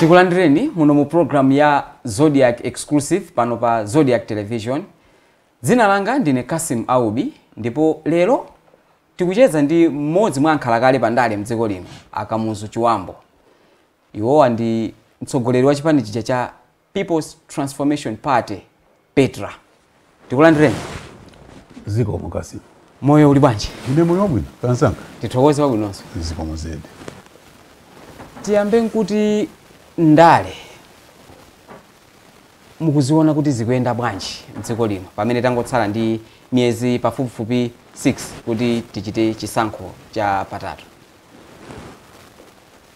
Tikulandireni muno mu program ya Zodiak Exclusive pano pa Zodiak Television. Dzina langa ndine Kasim Aubi, ndipo lero tikucheza ndi mmodzi mwa ankhalakale pandale mdziko lino, Akamuzu Chiwambo. Iwowa ndi mtsogoleri wa chipani chija cha People's Transformation Party, Petra. Tikulandireni. Zikomo, Kasim. Moyo uli bwanji? Ine moyo wabwino kansanga. Tithokoze, wabwinonso. Zikomo zedi. Tiyambe nkuti ndale mukuziona kuti zikuyenda bwanji mdziko lino pamene tangotsala ndi miyezi pafupifupi 6 kuti tichite chisankho cha patatu?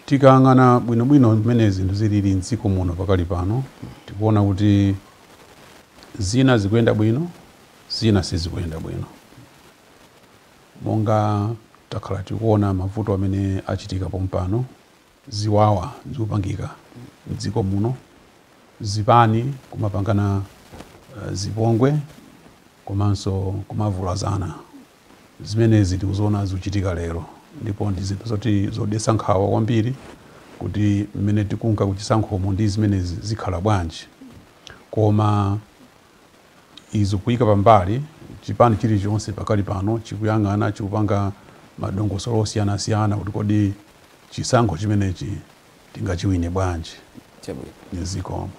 Tikayang'ana bwinobwino mmene zinthu zilili mdziko muno pakali pano, tikuona kuti zina zikuyenda bwino, zina sizikuyenda bwino. Monga takhala tikuona mavuto amene achitika pompano, ziwawa zikupangika mdziko muno, zipani kumapangana zipongwe komanso kumavulazana. Zimenezi tikuziona zikuchitika lero, ndipo ndi zinthu zoti zodetsa nkhawa kwambiri kuti mmene tikunka kuchisankhomo ndi zimenezi zikhala bwanji. Koma izo kuyika pambali, chipani chilichonse pakali pano chikuyang'ana, chikupanga madongosolo osiyanasiyana kuti kodi chisankho chimenechi tingachiwine bwanji. Chabwino. Zikomo.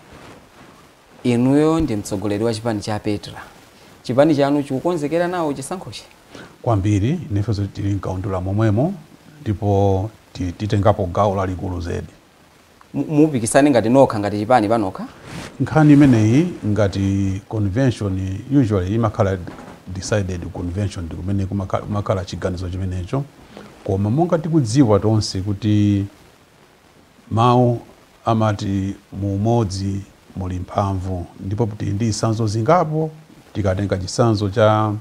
Inuyo ndi mtsogoleri wa chipani cha Petra. Chipani chanu chikukonzekera nawo chisankhochi? Kwambiri, inefenso tili mkaundula momwemo, ndipo titengapo gawo lalikulu zedi. Mupikisane ngati nokha, ngati chipani panokha? Nkhani imeneyi ngati convention, usually imakhala decided convention, ndi kumene kumakhala chiganizo chimenecho. Koma monga tikudziwa tonse kuti mawu amati mu umodzi muli mphamvu, ndipo tili ndi zitsanzo zingapo. Tikatenga chitsanzo cha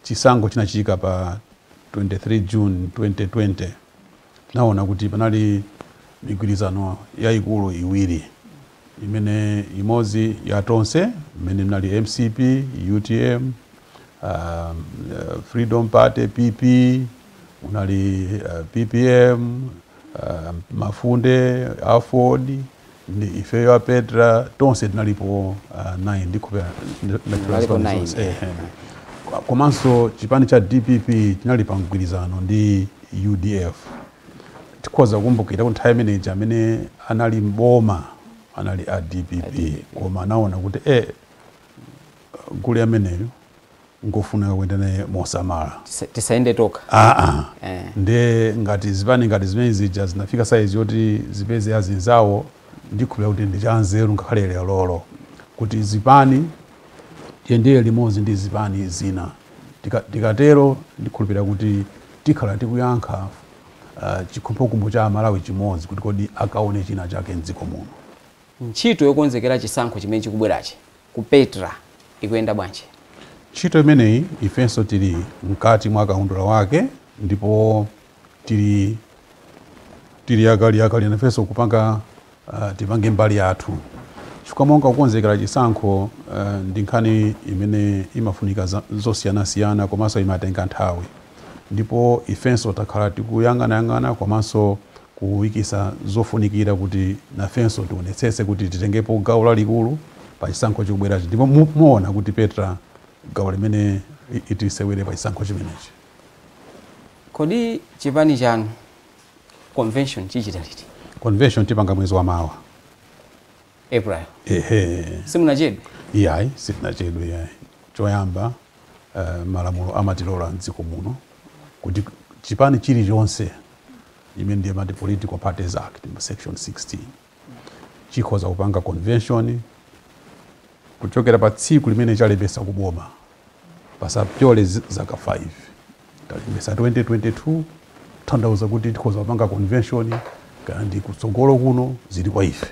chisankho chinachitika pa 23 June 2020, naona kuti panali migwirizano yayikulu iwiri, imene imodzi ya Tonse imene mnali MCP, UTM, Freedom Party, PP, munali PPM, Mafunde, AFORD ndi ifeyo a Petra. Tonse tinalipo 9 ndikupera. Munalipo 9. Komanso chipani cha DPP chinali pa mgwirizano ndi UDF. Tikhoza kukumbukira kuti nthawi imeneyi amene anali mboma anali a DPP, koma anaona kuti gulu ameneyo ngofunika kuyenda naye mosamala. Tisayende tokha. Aa. Eh. Nde ngati zipani ngati zimene zija zinafika saizi yoti zipeze azinzawo, ndikhulupirira kuti ndi chanzeru ngakhale lero kuti zipani tiyendere limodzi ndi zipani zina. Tikatero ndikhulupirira kuti tikhala tikuyankha chikhumbokhumbo cha Amalawi chimodzi, kuti kodi akaone china chake mdziko muno. Ntchito yokonzekera chisankho chimene chikubwerachi ku Petra ikuyenda bwanji? Ntchito imeneyi ifenso tili mkati mwa kaundula wake, ndipo tili yakali yakali nafenso kupanga tipange mbali yathu, chifukwa monga kukonzekera chisankho ndi nkhani imene imafunika zosiyanasiyana komanso imatenga nthawi. Ndipo ifenso takhala tikuyang'anayang'ana komanso kuyikisa zofunikira kuti nafenso tionetsetse kuti titengepo gawo lalikulu pa chisankho chikubwerachi, ndipo muona kuti Petra gawo limene itisewere pa chisankho chimenechi. Kodi chipani chanu convention chichita liti? Convention tipanga mwezi wa mawa. April? Ehe. Simunachedwe? Iyayi, sitinachedwe, iyayi. Choyamba, malamulo amatilola mdziko muno kuti chipani chilichonse, imene ndiye mati Political Parties Act section 16, chikhoza kupanga convention kuchokera pa tsiku limene chalembesa kuboma, pasapyole zaka 5. Talembesa 2022, tanthauza kuti tikhoza kupanga convention kana ndi kutsogolo kuno, zili kwa ife.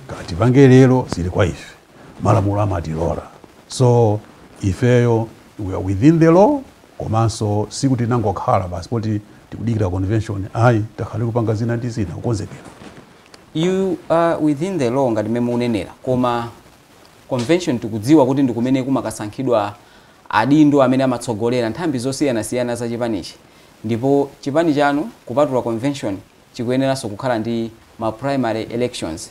Kaya tipange lero, zili kwa ife. Malamulo amatilola, so ifeyo we are within the law. Komanso sikuti tinangokhala basi poti tikudikira convention, ayi, takhale kupanga zina ndi zina kukonzekera. You are within the law ngati mmene munenera, koma convention tikudziwa kuti ndi kumene kumakasankhidwa adindo amene amatsogolera nthambi zosiyanasiyana za chipanichi, ndipo chipani chanu kupatula convention chikuyeneranso kukhala ndi ma primary elections.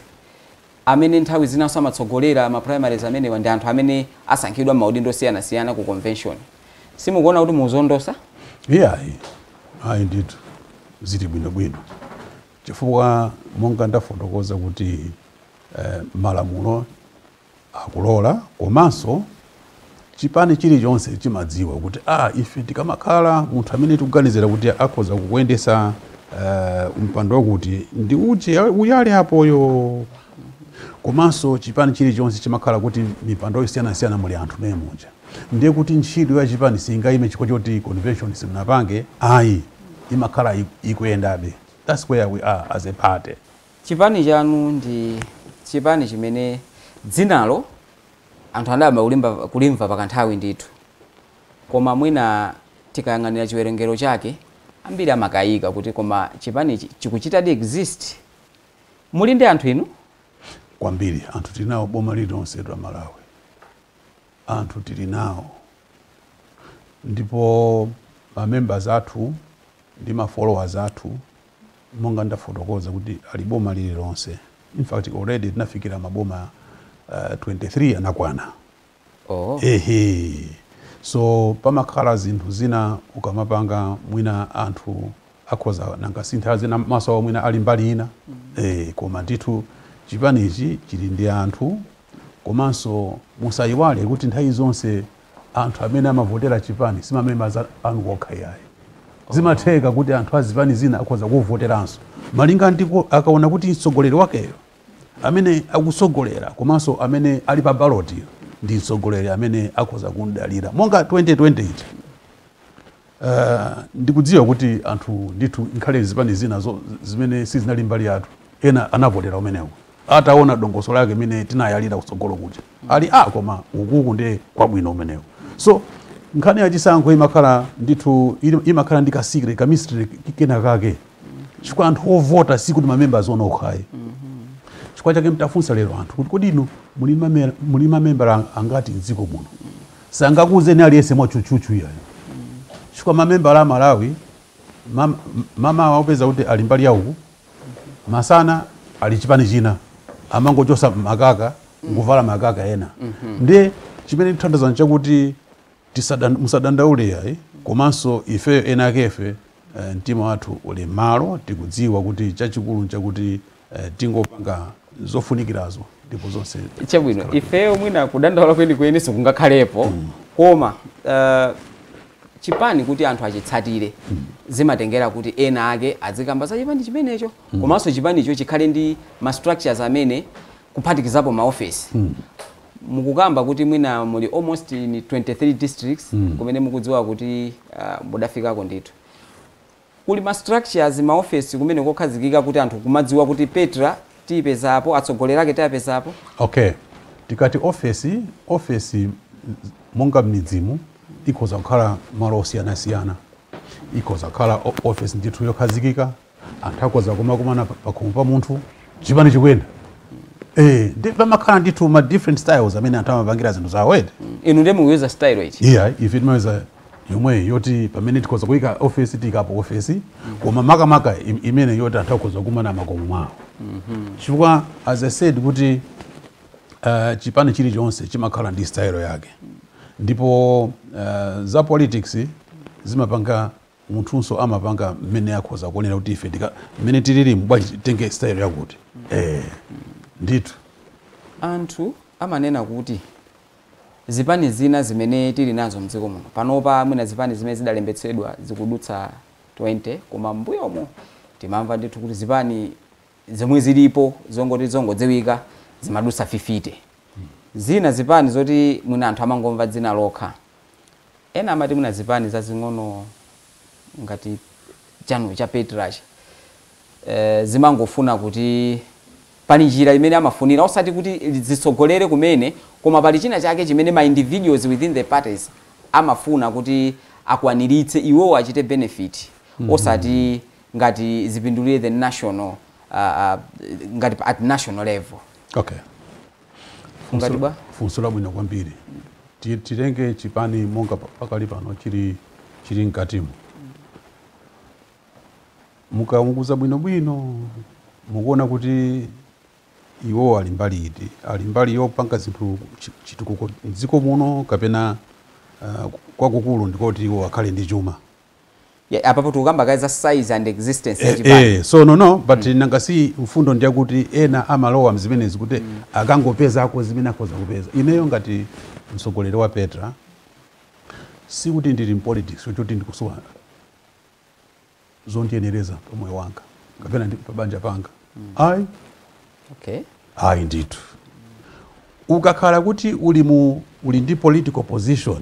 Amene nthawi zinanso amatsogolera ma primaries amenewa ndi anthu amene asankhidwa maudindo osiyanasiyana ku convention. Simukuona kuti muzondosa? Iyayi, ayi ndithu, zili bwinobwino, chifukwa monga ndafotokoza kuti malamulo akulola, komanso chipani chilichonse chimadziwa kuti ife tikamakhala munthu amene tikuganizira kuti akhoza kukuyendesa mpando wakuti ndi uche uyali apoyo. Komanso chipani chilichonse chimakhala kuti mipando yosiyanasiyana muli anthu mene muja, ndiye kuti ntchito ya chipani singayime chifukwa choti convention simunapange, ayi, imakhala ikuyendabe. That's where we are as a party. Chipani chanu ndi chipani chimene dzinalo anthu adayamba kulimva pakanthawi ndithu, koma mwina tikayang'anira chiwerengero chake ambiri amakayika kuti koma chipanichi chikuchitadi exist? Muli ndi anthu inu? Kwambiri, anthu tili nawo. Boma lililonse la Malawi anthu tili nawo, ndipo ma members athu ndi ma followers athu, monga ndafotokoza kuti ali boma lililonse. In fact, already tinafikira maboma 23 anakwana. Ehe, so pamakhala zinthu zina ukamapanga, mwina anthu akhoza nangasintha zina maso awo, mwina ali mbali ina. Koma ndithu chipanichi chili ndi anthu. Komanso musayiwale kuti nthawi zonse anthu amene amavotera chipani si ma members anu okha iyayi. Zimatheka kuti anthu azipani zina akhoza kuvoteranso malinga ndiko akaona kuti mtsogoleri wakeyo amene akusogolera komanso amene ali pa ballot ndi mtsogoleri amene akhoza kundalira, monga 2020 ija. Ndikudziwa kuti anthu ndithu, nkhale zipani zina zimene sizinali mbali yathu, ena anavotera umenewo ataona dongosolo lake imene tinayalira kutsogolo kuja, ali koma ukuku ndiye kwabwino umenewo. So nkhani ya chisankho imakhala ndithu imakhala ndi ka secret, ka mystery kena kake, chifukwa anthu ovota sikuti ma members onokhayi. Chifukwa chake mtafunsa lero anthu kuti kodi inu muli mamembala angati mdziko muno, sangakuuzeni aliyense mwatchutchutchu iyayo, chifukwa mamembala a Malawi mama wapeza kuti ali mbali yauku, masana ali chipani china, amangochosa makaka nkuvala makaka ena. Ndiye chimene tithandiza nchakuti musadandaule yayi. Komanso ifeyo ena akefe mtima wathu uli malo, tikudziwa kuti chachikulu nchakuti tingopanga zofunikirazo ndipo zonse. Chabwino, ifeyo mwina kudandaula kwenikweni sikungakhalepo, koma chipani kuti anthu achitsatire zimatengera kuti ena ake azikamba za chipani chimenecho, komanso chipanicho chikhale ndi ma structures amene kuphatikizapo maofesi. Mukukamba kuti mwina muli almost in 23 districts kumene mukudziwa kuti mudafikako ndithu. Kuli ma structures, maofesi kumene kokhazikika kuti anthu kumadziwa kuti Petra tiyipezapo, atsogoleri ake tiyapezapo? Okay, tikati ofesi, ofesi monga m'midzimu ikhoza kukhala malo osiyanasiyana. Ikhoza kukhala ofesi ndithu yokhazikika, anthu akhoza kumakumana pakhomo pa munthu, chipani chikuyenda. Ndi pamakhala ndithu ma different styles amene anthu amapangira zinthu zawo, eti? Inu ndiye mukuyuza style ichi? Yeah, ife timaweza yomwe yoti pamene tikhoza kuyika ofesi tiyikapo ofesi, koma makamaka imene yoti anthu akhoza kumana makomo mwawo, chifukwa as I said kuti chipani chilichonse chimakhala ndi style yake, ndipo za politics zimapanga munthunso amapanga mmene akhoza kuonera kuti ife mmene tililimu bwanji titenge style yakuti, ndithu. Anthu amanena kuti zipani zina zimene tili nazo mdziko muno panopa, mwina zipani zimene zidalembetsedwa zikudutsa 20, koma mbuyomo timamva ndithu kuti zipani zomwe zilipo zongoti zongodziwika zimadutsa 50. Zina zipani zoti mwina anthu amangomva dzina lokha. Ena amati mwina zipani zazing'ono ngati chanu cha Petrachi zimangofuna kuti pali njira imene amafunira, osati kuti zitsogolere kumene, koma pali china chake chimene ma individuals within the parties amafuna kuti akwaniritse, iwowo achite benefit, osati ngati zipindulire the national ngati at national level. Ngati bwa? Funso labwino kwambiri. Titenge chipani monga pakali pano chili mkatimo, mukaunguza bwinobwino mukuona kuti Iwo ali mbali iti? Ali mbali yopanga zinthu chitukuko mdziko muno, kapena kwakukulu ndikoti iwo akhale ndi chuma? Yeah, apapo tikukamba kaye za size and existence ya chipani. So no, but nanga si mfundo ndiyakuti ena amalowa mzimenezi kuti akangopezako zimene akhoza kupeza. Ineyo ngati mtsogoleri wa Petra, sikuti ndili mpolitics choti ndikusowa zondiyenereza pamoyo wanga kapena ndi pabanja panga, ayi. Ayi ndithu. Ukakhala kuti uli ndi political position,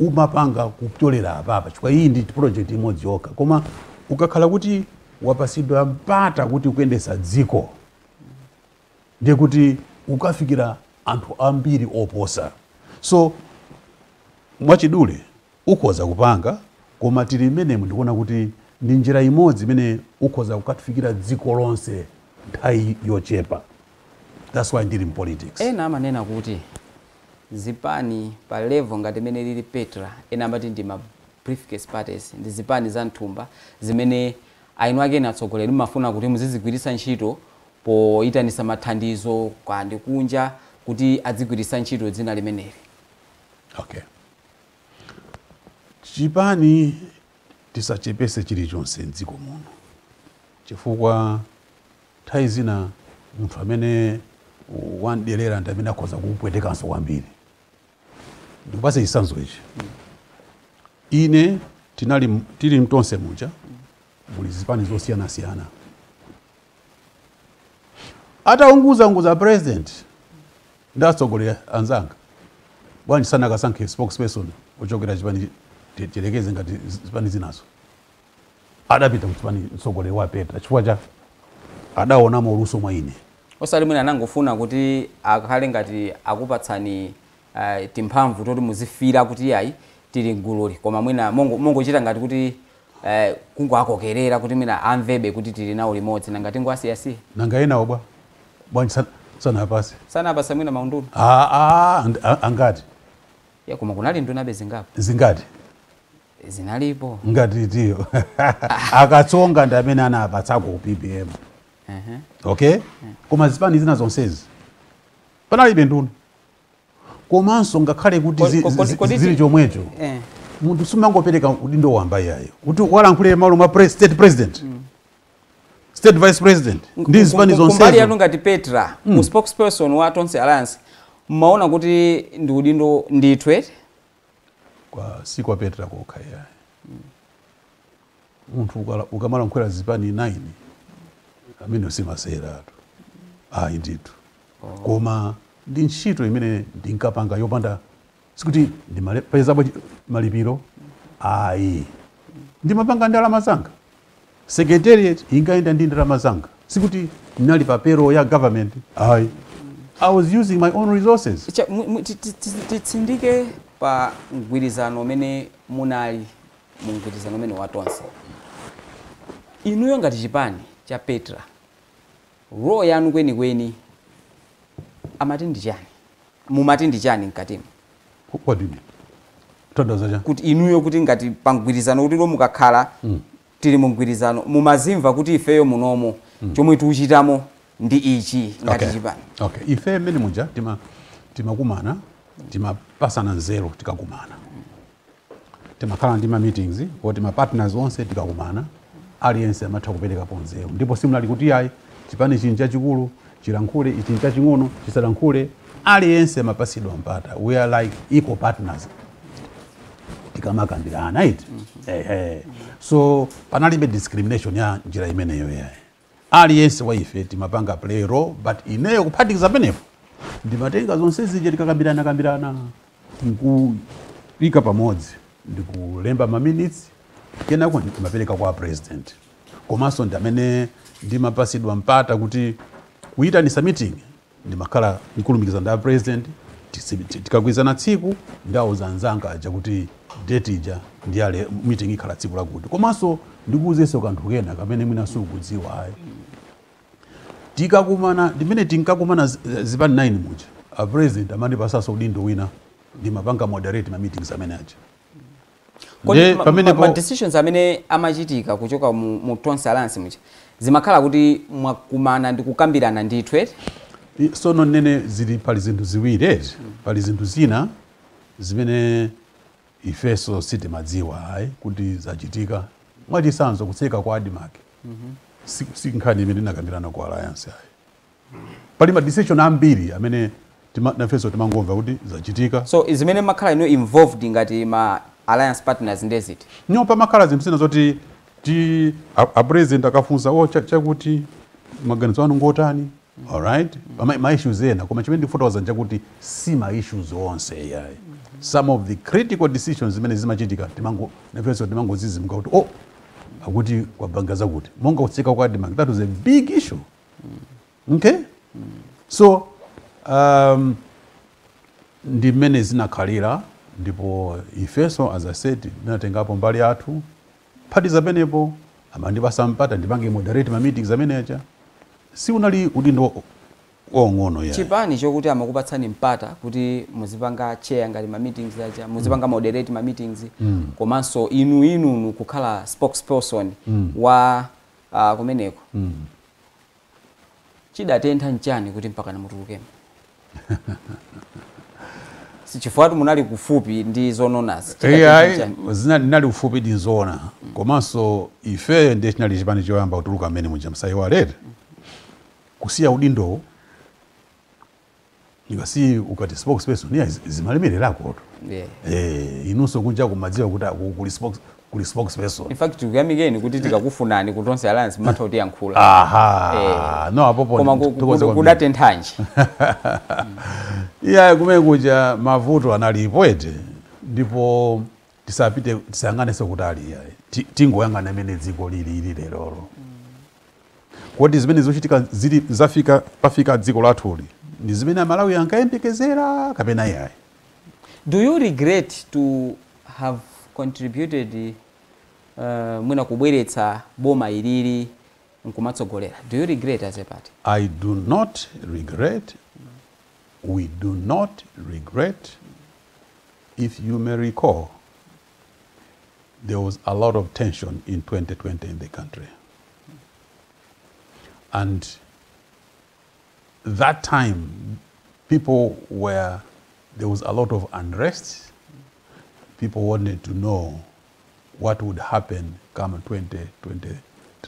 umapanga kupyolera apapa, chifukwa iyi ndi project imodzi yokha. Koma ukakhala kuti wapasidwa mpata kuti ukuyendesa dziko, ndiye kuti ukafikira anthu ambiri oposa. So mwachidule, ukhoza kupanga, koma tili mmenemu ndikuona kuti ndi njira imodzi imene ukhoza kukafikira dziko lonse nthawi yochepa. That's why ndili mpolitics. Ena amanena kuti zipani pa level ngati imene lili Petra, ena amati ndi ma briefcase parties, ndi zipani za mthumba zimene ainu ake ena atsogoleri mumafuna kuti muzizigwiritsa ntchito poyitanisa mathandizo kandi kunja, kuti adzigwiritsa ntchito dzina limeneli. Okay, chipani tisachepese chilichonse mdziko muno, chifukwa nthawi zina munthu amene wandelera ndi amene akhoza kukupwetekanso kwambiri. Ndikupase chitsanzo ichi. Ine tinali tili mtonse muja, muli zipani zosiyanasiyana. Ataunguzaunguza president ndi atsogoleri anzanga, bwanji sanakasankhe spokesperson ochokera chipani, tilekeze ngati zipani zinazo? Adapita kuchipani mtsogoleri wa Petra chifukwa cha adaonamo luso mwa ine. Osati mwina anangofuna kuti akhale ngati akupatsani timphamvu toti muzifira kuti ayi, tili mgululi, koma mwina mongochita ngati kuti kungoakokerera kuti mwina amvebe kuti tili nawo limodzi, nanga tingoasiyasiya. Nanga enawo bwa? Bwanji sanapase? Sanapasa mwina maunduna. Ah, ah, angati? Ya, koma kunali nduna zingapo. Zingati? Zinalipo. Ngati tiyo akatsonga ndi amene anapatsako ku PPM. Okay, koma zipani zina zonsezi panalibe nduna. Komanso ngakhale kuti zili chomwecho, munthu sumangopereka udindo wamba yayo kuti walankhule malo mwa state president, state vice president ndi zipani Kumbali zonsezo. yanu ngati Petra, mu spokesperson wa Tonse Alliance, mmaona kuti ndi udindo ndithu, eti? Kwa si kwa Petra kokha yayi. Munthu ukamalankhula zipani 9 amene usimasera atu, ayi ndithu. Koma ndi ntchito imene ndinkapanga yopanda, sikuti ndimapezapo malipiro, ayi. Ndimapanga ndalama zanga, secretariat ingaenda ndi ndalama zanga, sikuti ndinali pa payroll ya government, ayi. I was using my own resources. Titsindike pa mgwirizano umene munali, mu mgwirizano umene wa Tonse. Inuyo ngati chipani cha Petra, role yanu kwenikweni amati ndi chani? Mumati ndi chani mkatimo? What do you mean? Tanthauza chani? Kuti inuyo, kuti ngati pa mgwirizano, kuti lo mukakhala tili mu mgwirizano, mumazimva kuti ifeyo munomo chomwe tikuchitamo ndi ichi ngati chipani. Okay, ife mmene muja timakumana, timapasana nzeru. Tikakumana timakhala ndi ma meetings oti ma partners onse tikakumana, aliyense amatha kuperekapo nzeru. Ndipo simunali kuti ayi, chipani chini chachikulu chilankhule, ichi chaching'ono chisalankhule. Aliyense amapasidwa mpata. We are like equal partners tikamakambirana iti. Ehe, so panalibe discrimination ya njira imeneyo yayi. Aliyense wa ife timapanga play role, but ineyo kuphatikiza penepo ndimatenga zonse zija, tikakambirana kambirana, nkuika pamodzi, ndikulemba ma minutes, kenako ndimapereka kwa president. Komanso ndi amene ndimapasidwa mpata kuti kuyitanisa meeting, ndimakhala nkulumikiza ndi a president. Tikagwirizana tsiku, ndauza anzanga aja kuti date ija ndi ale, meeting ikhala tsiku lakuti. Komanso ndikuwuzenso kanthu kena kamene mwina sukudziwa, ayi. Tikakumana, ndimene tinkakumana zipani 9 muja, a president amandipasanso udindo wina, ndimapanga moderate ma meetings amene aja. Kodi Ndiye pamenepo ma decisions amene amachitika kuchoka mu Tonse Alliance muja Zimakhala kuti mwakumana ndi kukambirana ndithu, eti? Sono nene zili, pali zinthu ziwiri, eti? Pali zinthu zina zimene ifeso sitimadziwa ayi kuti zachitika. Mwachitsanzo, kutseka kwa ADMARC si nkhani imene inakambirana ku alliance ayi. Pali ma decision ambiri amene nafenso timangomva kuti zachitika. So zimene makhala ino involved ngati ma alliance partners ndeziti? No, pamakhala zinthu zina zoti ti a president akafunsa o chakuti maganizo anu ngotani, alright, ma issues ena. Koma chimene ndikufotokoza nchakuti si ma issues onse yayi. Some of the critical decisions zimene zimachitika, timango nafenso timangozizimuka kuti oh, akuti kwapanga zakuti, monga kutseka kwa ADMARC. That was a big issue, okay? So ndi mmene zinakhalira. Ndipo ifenso, as I said, tinatengapo mbali yathu. Phatiza pamenepo, amandipasa mpata ndipange moderate ma meetings amene aja. Si unali udindo wong'ono ya. Chipani chokuti amakupatsani mpata kuti muzipanga chair ngati ma meetings aja, muzipanga moderate ma meetings, komanso inu inunu kukhala spokesperson wa kumeneko, chidatentha nchani kuti mpaka namutulukemo? Sichifukwa munali kufupi ndi zononazi? Chidatentha Iyayi. nchani? Zinali kufupi ndi nzona, komanso ifeyo ndiye chinali chipani choyamba kutuluka mmene muja. Msayiwalere kusiya udindowo ingasi ukati spokesperson iya zimalemererakoto. Eh, inunso kunja kumadziwa kuti kuli spokesperson. In fact, tikuyamikeni kuti tikakufunani ku Tonse Alliance mumatha kutiyankhula. Aha, no, apopo Koma tikhoza kwambiri. kudatenthanji? Iya, kumene kuja mavuto analipo ete, ndipo tisapite, tisayang'anenso kutali iyayi. Tingoyang'ana imene dziko lili ili lerolo, kodi zimene zochitika zili zafika pafika dziko lathuli ndi zimene Amalawi ankayembekezera kapena iyayi? Do you regret to have contributed mwina kubweretsa boma ilili nkumatsogolera? Do you regret as a party? I do not regret. We do not regret. If you may recall, there was a lot of tension in 2020 in the country. And that time, there was a lot of unrest. People wanted to know what would happen come 2020,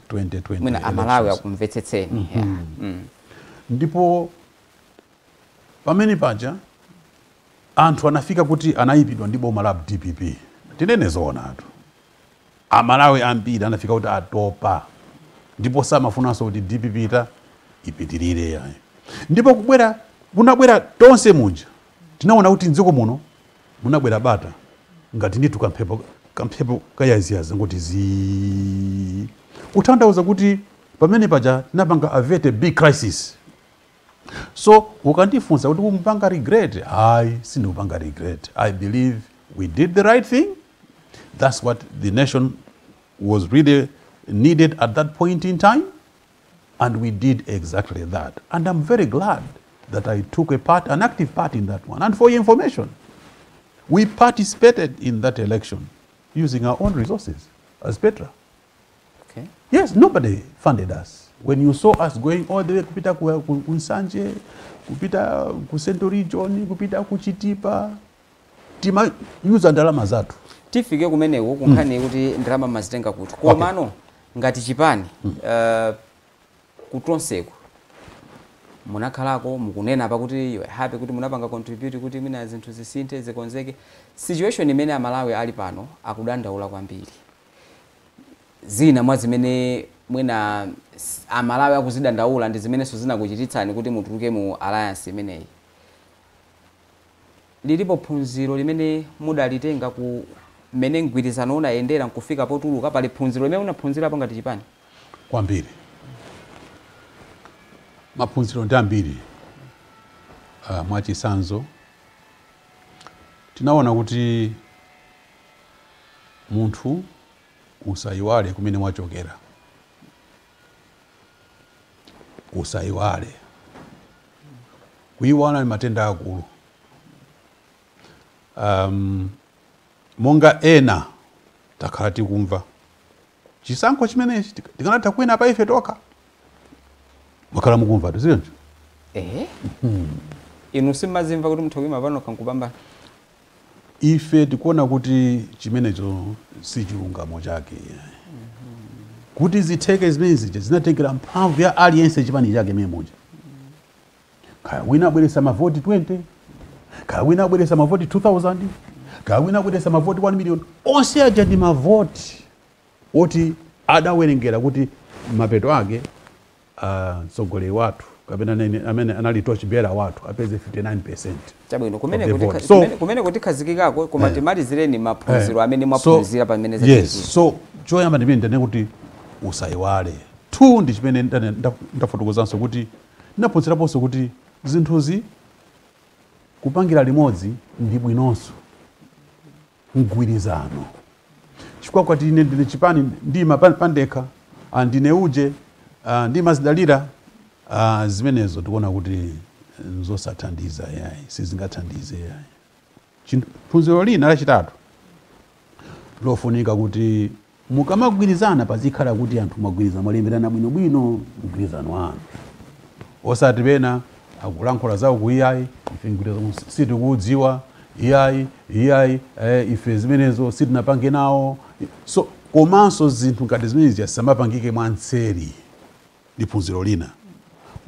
2020 Mwina Amalawi elections. akumvetsetseni, yeah. Ndipo pamene paja anthu anafika kuti anayipidwa ndi boma la DPP. Tinene zoona anthu, Amalawi ambiri anafika kuti atopa ndipo samafunanso kuti DPP ita ipitirire yayi. Ndipo kubwera kunabwera Tonse muja, tinaona kuti mdziko muno munabwera bata ngati ndithu kamphepo, kamphepo kayaziyazi ngoti zi kutanthauza kuti pamene paja tinapanga avert a big crisis. So ukandifunsa kuti kumpanga regret, ayi, sindikupanga regret. I believe we did the right thing. That's what the nation was really needed at that point in time, and we did exactly that. And I'm very glad that I took a part, an active part in that one. And for your information, we participated in that election using our own resources as Petra. Yes, nobody funded us. When you saw us going all the way kupita ku Nsanje, kupita ku Central Region, kupita ku Chitipa, timayuza ndalama zathu. Tifike kumeneko kunkhani kuti ndalama mazitenga kuti. Komano ngati chipani, kutonseko munakhalako, mukunena pakuti you are happy kuti munapanga contribute kuti mwina zinthu zisinthe, zikonzeke. Situation imene Amalawi ali pano, akudandaula kwambiri. Zina mwa zimene mwina Amalawi akuzidandaula ndi zimenenso zinakuchititsani kuti mutuluke mu alliance imeneyi. Lilipo phunziro limene mudalitenga ku mmene mgwirizano unayendera nkufika potuluka? Pali phunziro limene unaphunzirapo ngati chipani? Kwambiri, maphunziro ndi ambiri. Mwachitsanzo, tinaona kuti munthu usayiwale kumene wachokera, usayiwale. Kuyiwala ni matenda akulu. Monga ena takhala tikumva Chisankho chimenechi tikanatha kuwina pa ife tokha. Mwakhala mukumva tiziyonjo. Inu simazimva kuti mutha kuima panokha nkupambana? Ife tikuona kuti chimenecho si chilungamo chake. Kuti zitheke zimene zija zinatengera mphamvu ya aliyense chipani chake memoja. Kaya wina abweresa mavoti 20, kaya wina abweresa mavoti 2000, kaya wina abweresa mavoti 1 million, onse aja ndi mavoti oti adawerengera kuti mapeto ake mtsogoleri wathu kapena amene anali torch bearer wathu apeze 59%. Chabwino, kumene kutikhazikikako, koma timalizireni maphunziro amene mwaphunzira pamene zachitika. Yes, so choyamba ndimene ndane kuti usayiwale. 2 ndi chimene ndafotokozanso kuti ndinaphunziraponso kuti zinthuzi kupangira limodzi ndi bwinonso mgwirizano. Chifukwa kwati ine ndine chipani ndima pandekha, ndine uje, ndimazidalira, zimenezo tikuona kuti nzosathandiza yayi, sizingathandize yayi. Phunziro lina lachitatu lofunika kuti mukamagwirizana pazikhala kuti anthu mwagwirizana, mwalemberana bwinobwino mgwirizano wanu, osati pena akulankhula zawo ku iyayi ife mgwirizano sitikuudziwa, iyayi iyayi ife zimenezo sitinapange nawo. So komanso zinthu ngati zimenezi zisamapangike mwanseri. Ndi phunziro lina,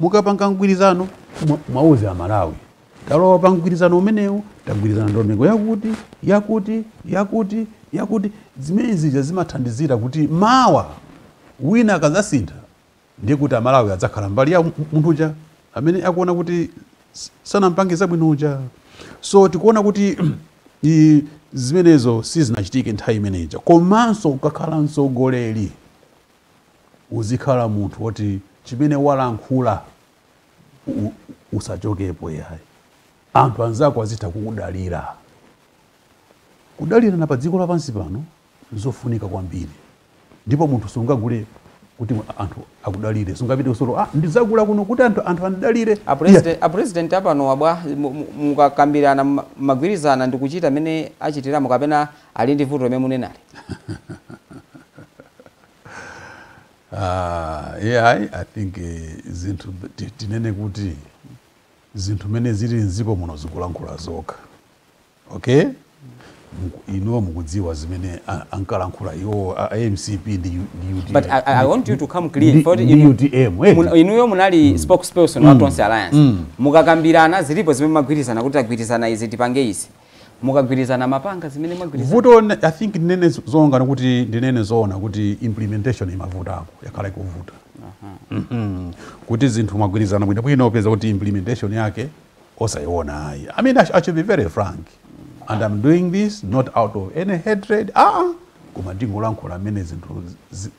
mukapanga mgwirizano mwauze Amalawi talowa pa mgwirizano umenewu, tagwirizana ndondomeko yakuti yakuti yakuti yakuti. Zimene zija zimathandizira kuti mawa wina akadzasintha ndiye kuti Amalawi adzakhala mbali ya munthu uja amene akuona kuti sanampange zabwino uja. So tikuona kuti zimenezo sizinachitike nthawi imeneja. Komanso ukakhala mtsogoleri uzikhala munthu woti chimene walankhula usachokepo yayi. Anthu anzako azitha kukudalira. Kudalirana pa dziko lapansi pano nzofunika kwambiri, ndipo munthu sungagule kuti anthu akudalire, sungapite kusolo ndizagula kuno kuti anthu andidalire. A president apano wabwa mukakambirana magwirizana ndikuchita amene achitiramo kapena ali ndi vuto limene munenali? Yeah, I think zinthu tinene kuti zinthu mene zili mdziko muno zikulankhula zokha. Okay, inuwo mukudziwa zimene ankalankhula iwo a MCP ndi UTM. But I want you to come clear. Ndi UTM. Inuyo munali spokesperson wa Tonse Alliance. Mukakambirana zilipo zimene magwirizana kuti agwirizana izi tipange izi. Mukagwirizana mapanga zimene magwirizana. Vuto I think ndinene zoona kuti ndinene zoona kuti implementation imavutako, yakhala ikuvuta. Kuti zinthu magwirizana bwino bwino upeza kuti implementation yake osayiona ayi. I mean, I should be very frank. And I'm doing this not out of any hatred. Koma ndingolankhula mmene zinthu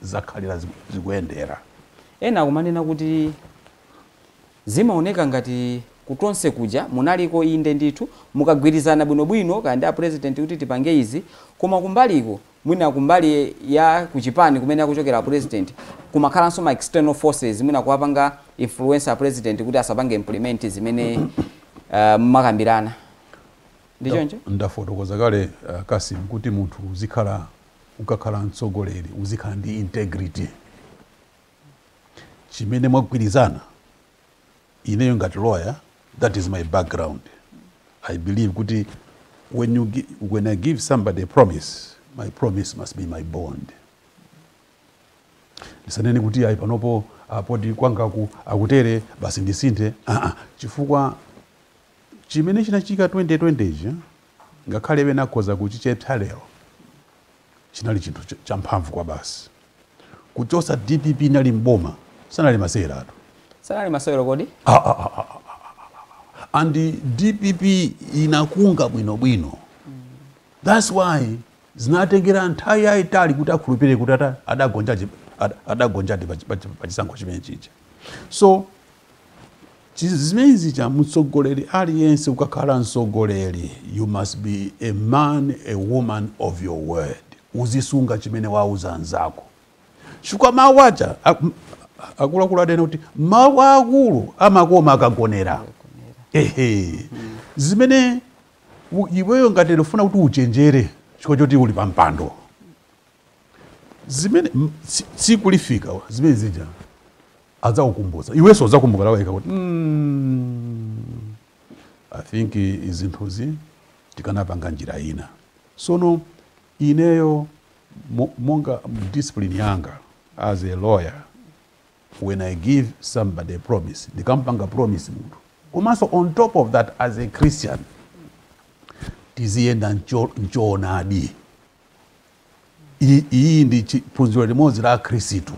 zakhalira zikuyendera. Ena akumanena kuti zimaoneka ngati kutonse kuja munaliko inde ndithu mukagwirizana bwinobwino kaya ndi a president kuti tipange izi, koma kumbaliko mwina kumbali ya kuchipani kumene akuchokera president kumakhalanso ma external forces mwina kuwapanga influencer president kuti asapange implement zimene mmakambirana. Ndichoncho? Ndafotokoza kale Kasim kuti munthu uzikhala ukakhala mtsogoleri uzikhala ndi integrity. Chimene mwagwirizana, ineyo ngati lawyer, that is my background. I believe kuti when I give somebody a promise, my promise must be my bond. Ndisanene kuti ayi panopo poti kwangaku akutere basi ndisinthe. Chifukwa chimene chinachitika 2020 ichi ngakhale ena akhoza kuchichepsa lero chinali chinthu champhamvu kwa basi. Kuchosa DPP inali mboma sanali masewera atu. Sanali masewero kodi? And DPP inakunga bwinobwino. That's why zinatengera nthawi yayitali kuti akhulupirire kuti adagonjadi pa chisankho chimene chija. So zimene zija mtsogoleri aliyense ukakhala mtsogoleri you must be a man, a woman of your word. Uzisunga chimene wauza anzako. Chifukwa mawu aja akuluakulu adanena kuti mawu akulu amakoma akagonera. Ehe. Zimene iweyo ngati ufuna kuti uchenjere chifukwa choti uli pa mpando. Zimene tsiku lifika zimene zija adzakukumbutsa, iwenso udzakumbukira wekha kuti I think izinthuzi tikanapanga njira ina. Sono ineyo monga discipline yanga as a lawyer, when I give somebody a promise, ndikampanga promise munthu, komanso on top of that as a Christian tiziyenda nchoonadi. Iyi ndi phunziro limodzi la Khristu.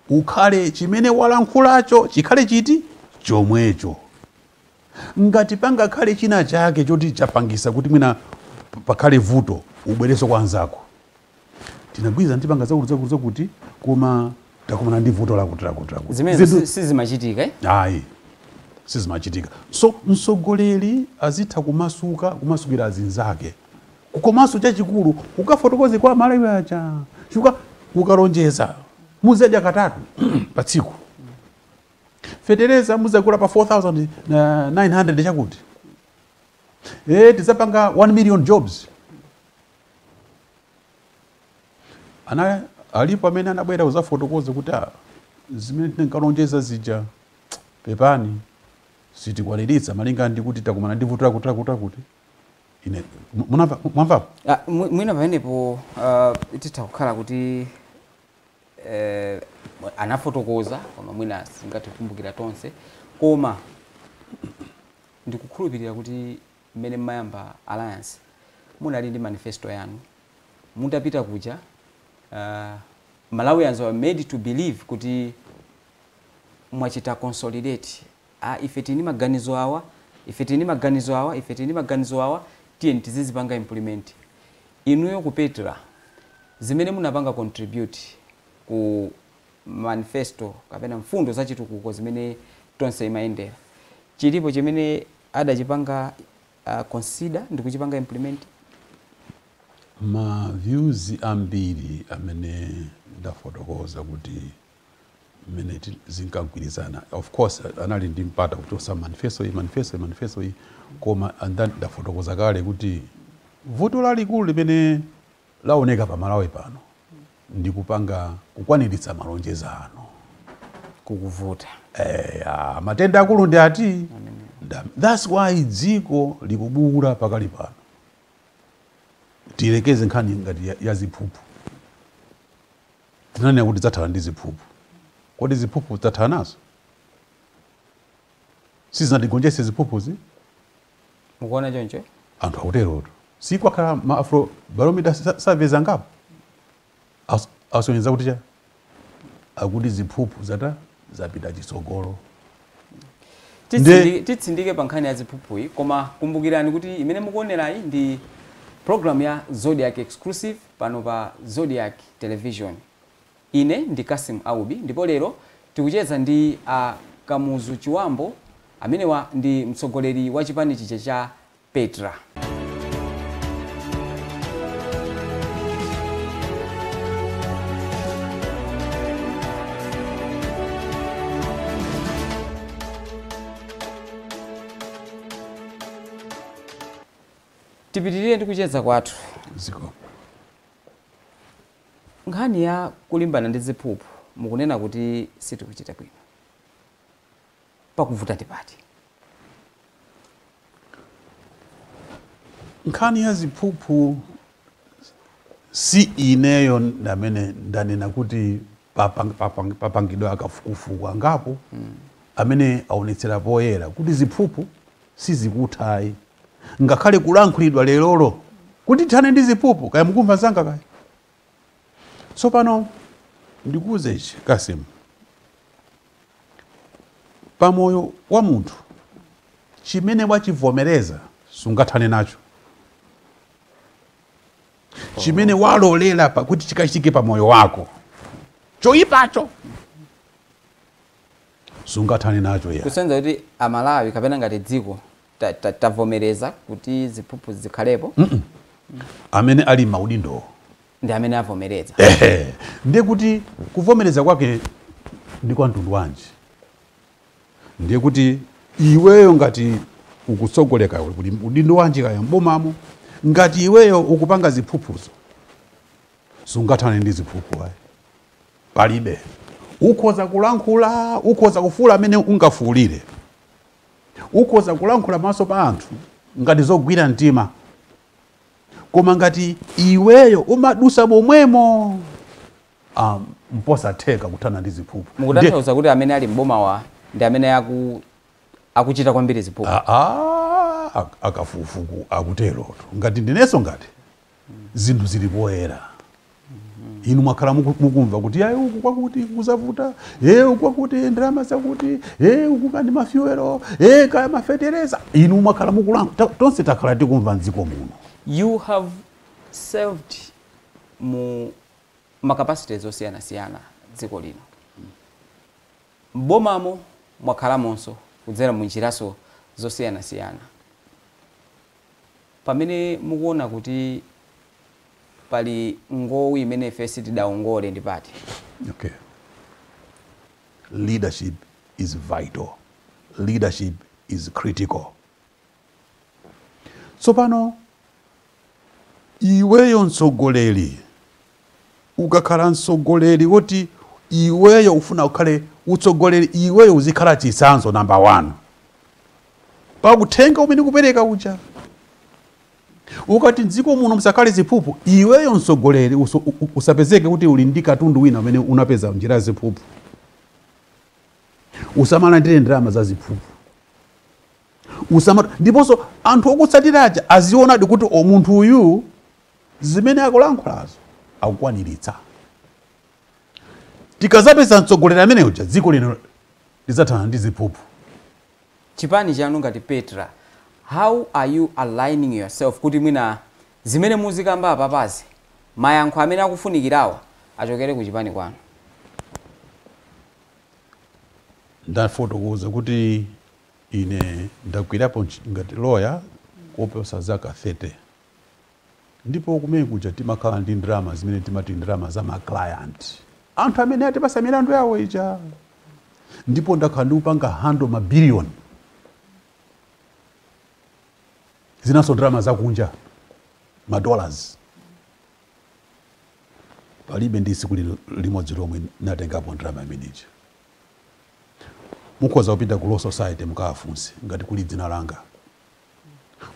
Ukhale chimene walankhulacho chikhale chiti chomwecho. Ngati pangakhale china chake choti chapangisa kuti mwina pakhale vuto, ubwereso kwa anzako, tinagwirizana tipanga zakuti zakuti zakuti, koma takumana ndi vuto lakuti lakuti lakuti. Zimene sizimachitika, eh? Ayi, sizimachitika. So mtsogoleri azitha kumasuka, kumasukira azinzake, komanso chachikulu ukafotokoze kwa Amalawi aja, chifukwa ukalonjeza muzadya katatu pa tsiku, fetereza muzagula pa 4900 chakuti, tizapanga 1 million jobs. Ana alipo amene anabwera kuzafotokoza kuti zimene tinkalonjeza zija pepani sitikwaniritsa malinga ndi kuti takumana ndi vuto lakuti lakuti lakuti. Ine mwamva? Mwina pamenepo titha kukhala kuti anafotokoza, koma mwina singatikumbukira tonse, koma ndikukhulupirira kuti mmene mmayamba alliance munali ndi manifesto yanu, mutapita kuja Malawians were made to believe kuti mwachita consolidate. Ife tini maganizo awa, ife tini maganizo awa, ife tini maganizo awa, tiye tizizipanga implement. Inuyo ku Petra zimene munapanga contribute ku manifesto kapena mfundo za chitukuko zimene tonse imayendera, chilipo chimene adachipanga consider ndi kuchipanga implement? Ma views ambiri amene ndafotokoza kuti mmene zinkagwirizana, of course anali ndi mpata kuchosa manifesto iyi, manifesto iyi, manifesto iyi, koma and then ndafotokoza kale kuti vuto lalikulu limene laoneka pa Malawi pano ndi kupanga kukwaniritsa malonjezano kukuvuta. Matenda akulu ndi ati. That's why dziko likubula pakali pano. Tilekeze nkhani ngati ya ziphuphu. Tinanena kuti dzathala ndi ziphuphu. Kodi ziphuphu dzathala nazo? Sizinatigonjetse ziphuphuzi? Mukuona choncho? Anthu akuterotu. Sikwakhala ma Afro barometer surveys angapo asonyeza kuti cha akuti ziphuphu zapita chitsogolo. Titsindike pa nkhani ya ziphuphuyi, koma kumbukirani kuti imene mukuonerayi ndi program ya Zodiak Exclusive pano pa Zodiak Television. Ine ndi Kasim Aubi ndipo lero tikucheza ndi Kamuzu Chiwambo amenewa ndi mtsogoleri wa chipani chija cha Petra. Tipitirire ndi kucheza kwathu. Ziko. Nkhani ya kulimbana ndi ziphuphu mukunena kuti sitikuchita bwino. Pakuvuta ndi pati? Nkhani ya ziphuphu si ineyo ndamene ndanena kuti papangidwa akafukufuku angapo amene aonetsera poyera kuti ziphuphu sizikuthayi, ngakhale kulankhulidwa lerolo kuti thane ndi ziphuphu, kaya mukumva zanga kaya. Tsopano ndikuuze ichi Kasim, pamoyo wa munthu chimene wachivomereza sungathane nacho, chimene walolera pakuti chikachitike pamoyo wako choyipacho sungathane nacho. Ya kusenza kuti Amalawi kapena ngati dziko tavomereza kuti ziphuphu zikhalepo. Amene ali maudindo ndi amene avomereza. Ndiye kuti kuvomereza kwake ndi kwa mtundu wanji? Ndiye kuti iweyo ngati ukutsogoleka kuti udindo wanji kaya mbomamo, ngati iweyo ukupanga ziphuphuzo Sungathane ndi ziphuphu ayi, palibe. Ukhoza kulankhula, ukhoza kufuula amene ungafuulire, ukhoza kulankhula maso pa anthu ngati zogwira mtima, koma ngati iweyo umadusa momwemo, mposatheka kuthana ndi ziphuphu. Mukutanthauza kuti amene ali mbomawa ndi amene akuchita kwambiri ziphuphu? Akafukufuku akuteroto. Ngati ndinenso, ngati zinthu zili poyera, inu mwakhala mukumva kuti ayi, uku kwakuti kuzavuta, uku kwakuti ndalama zakuti, uku kandi ma fuel, kaya mafetereza. Inu mwakhala mukulankhula, tonse takhala tikumva mdziko muno. You have served mu ma capacities osiyanasiyana dziko lino, mbomamo mwakhalamonso kudzera mu njiraso zosiyanasiyana. Pamene mukuona kuti pali ngowi imene ife sitidawongole ndi pati? Okay, leadership is vital, leadership is critical. Tsopano iweyo mtsogoleri, ukakhala mtsogoleri woti iweyo ufuna ukhale utsogoleri, iweyo uzikhala chitsanzo number one pakuthenga umene kupereka uja. Ukati mdziko muno musakhale ziphuphu, iweyo mtsogoleri usapezeke kuti uli ndi katundu wina umene unapeza njira ya ziphuphu, usamalandire ndalama za ziphuphu, usama. Ndiponso anthu okutsatiraja azionadi kuti o, munthu uyu zimene akulankhulazo akukwaniritsa. Tikazapeza mtsogoleri amene uja, dziko lino lidzathana ndi ziphuphu. Chipani chanu ngati Petra, how are you aligning yourself kuti mwina zimene muzikamba apapazi, mayankho amene akufunikirawa achokere ku chipani kwanu? Ndafotokoza kuti ine ndagwirapo ngati lawyer koposa zaka 30, ndipo kumene kuja timakhala ndi ndalama zimene timati ndalama za ma client, anthu amene atipasa milandu yawo ija, ndipo ndakhala ndikupanga handle mabiliyoni, zinanso ndalama zakunja, ma dollars. Palibe ndi tsiku limodzi lomwe natengapo ndalama imeneji. Mukhoza kupita ku Law Society mukawafunse ngati kuli dzina langa.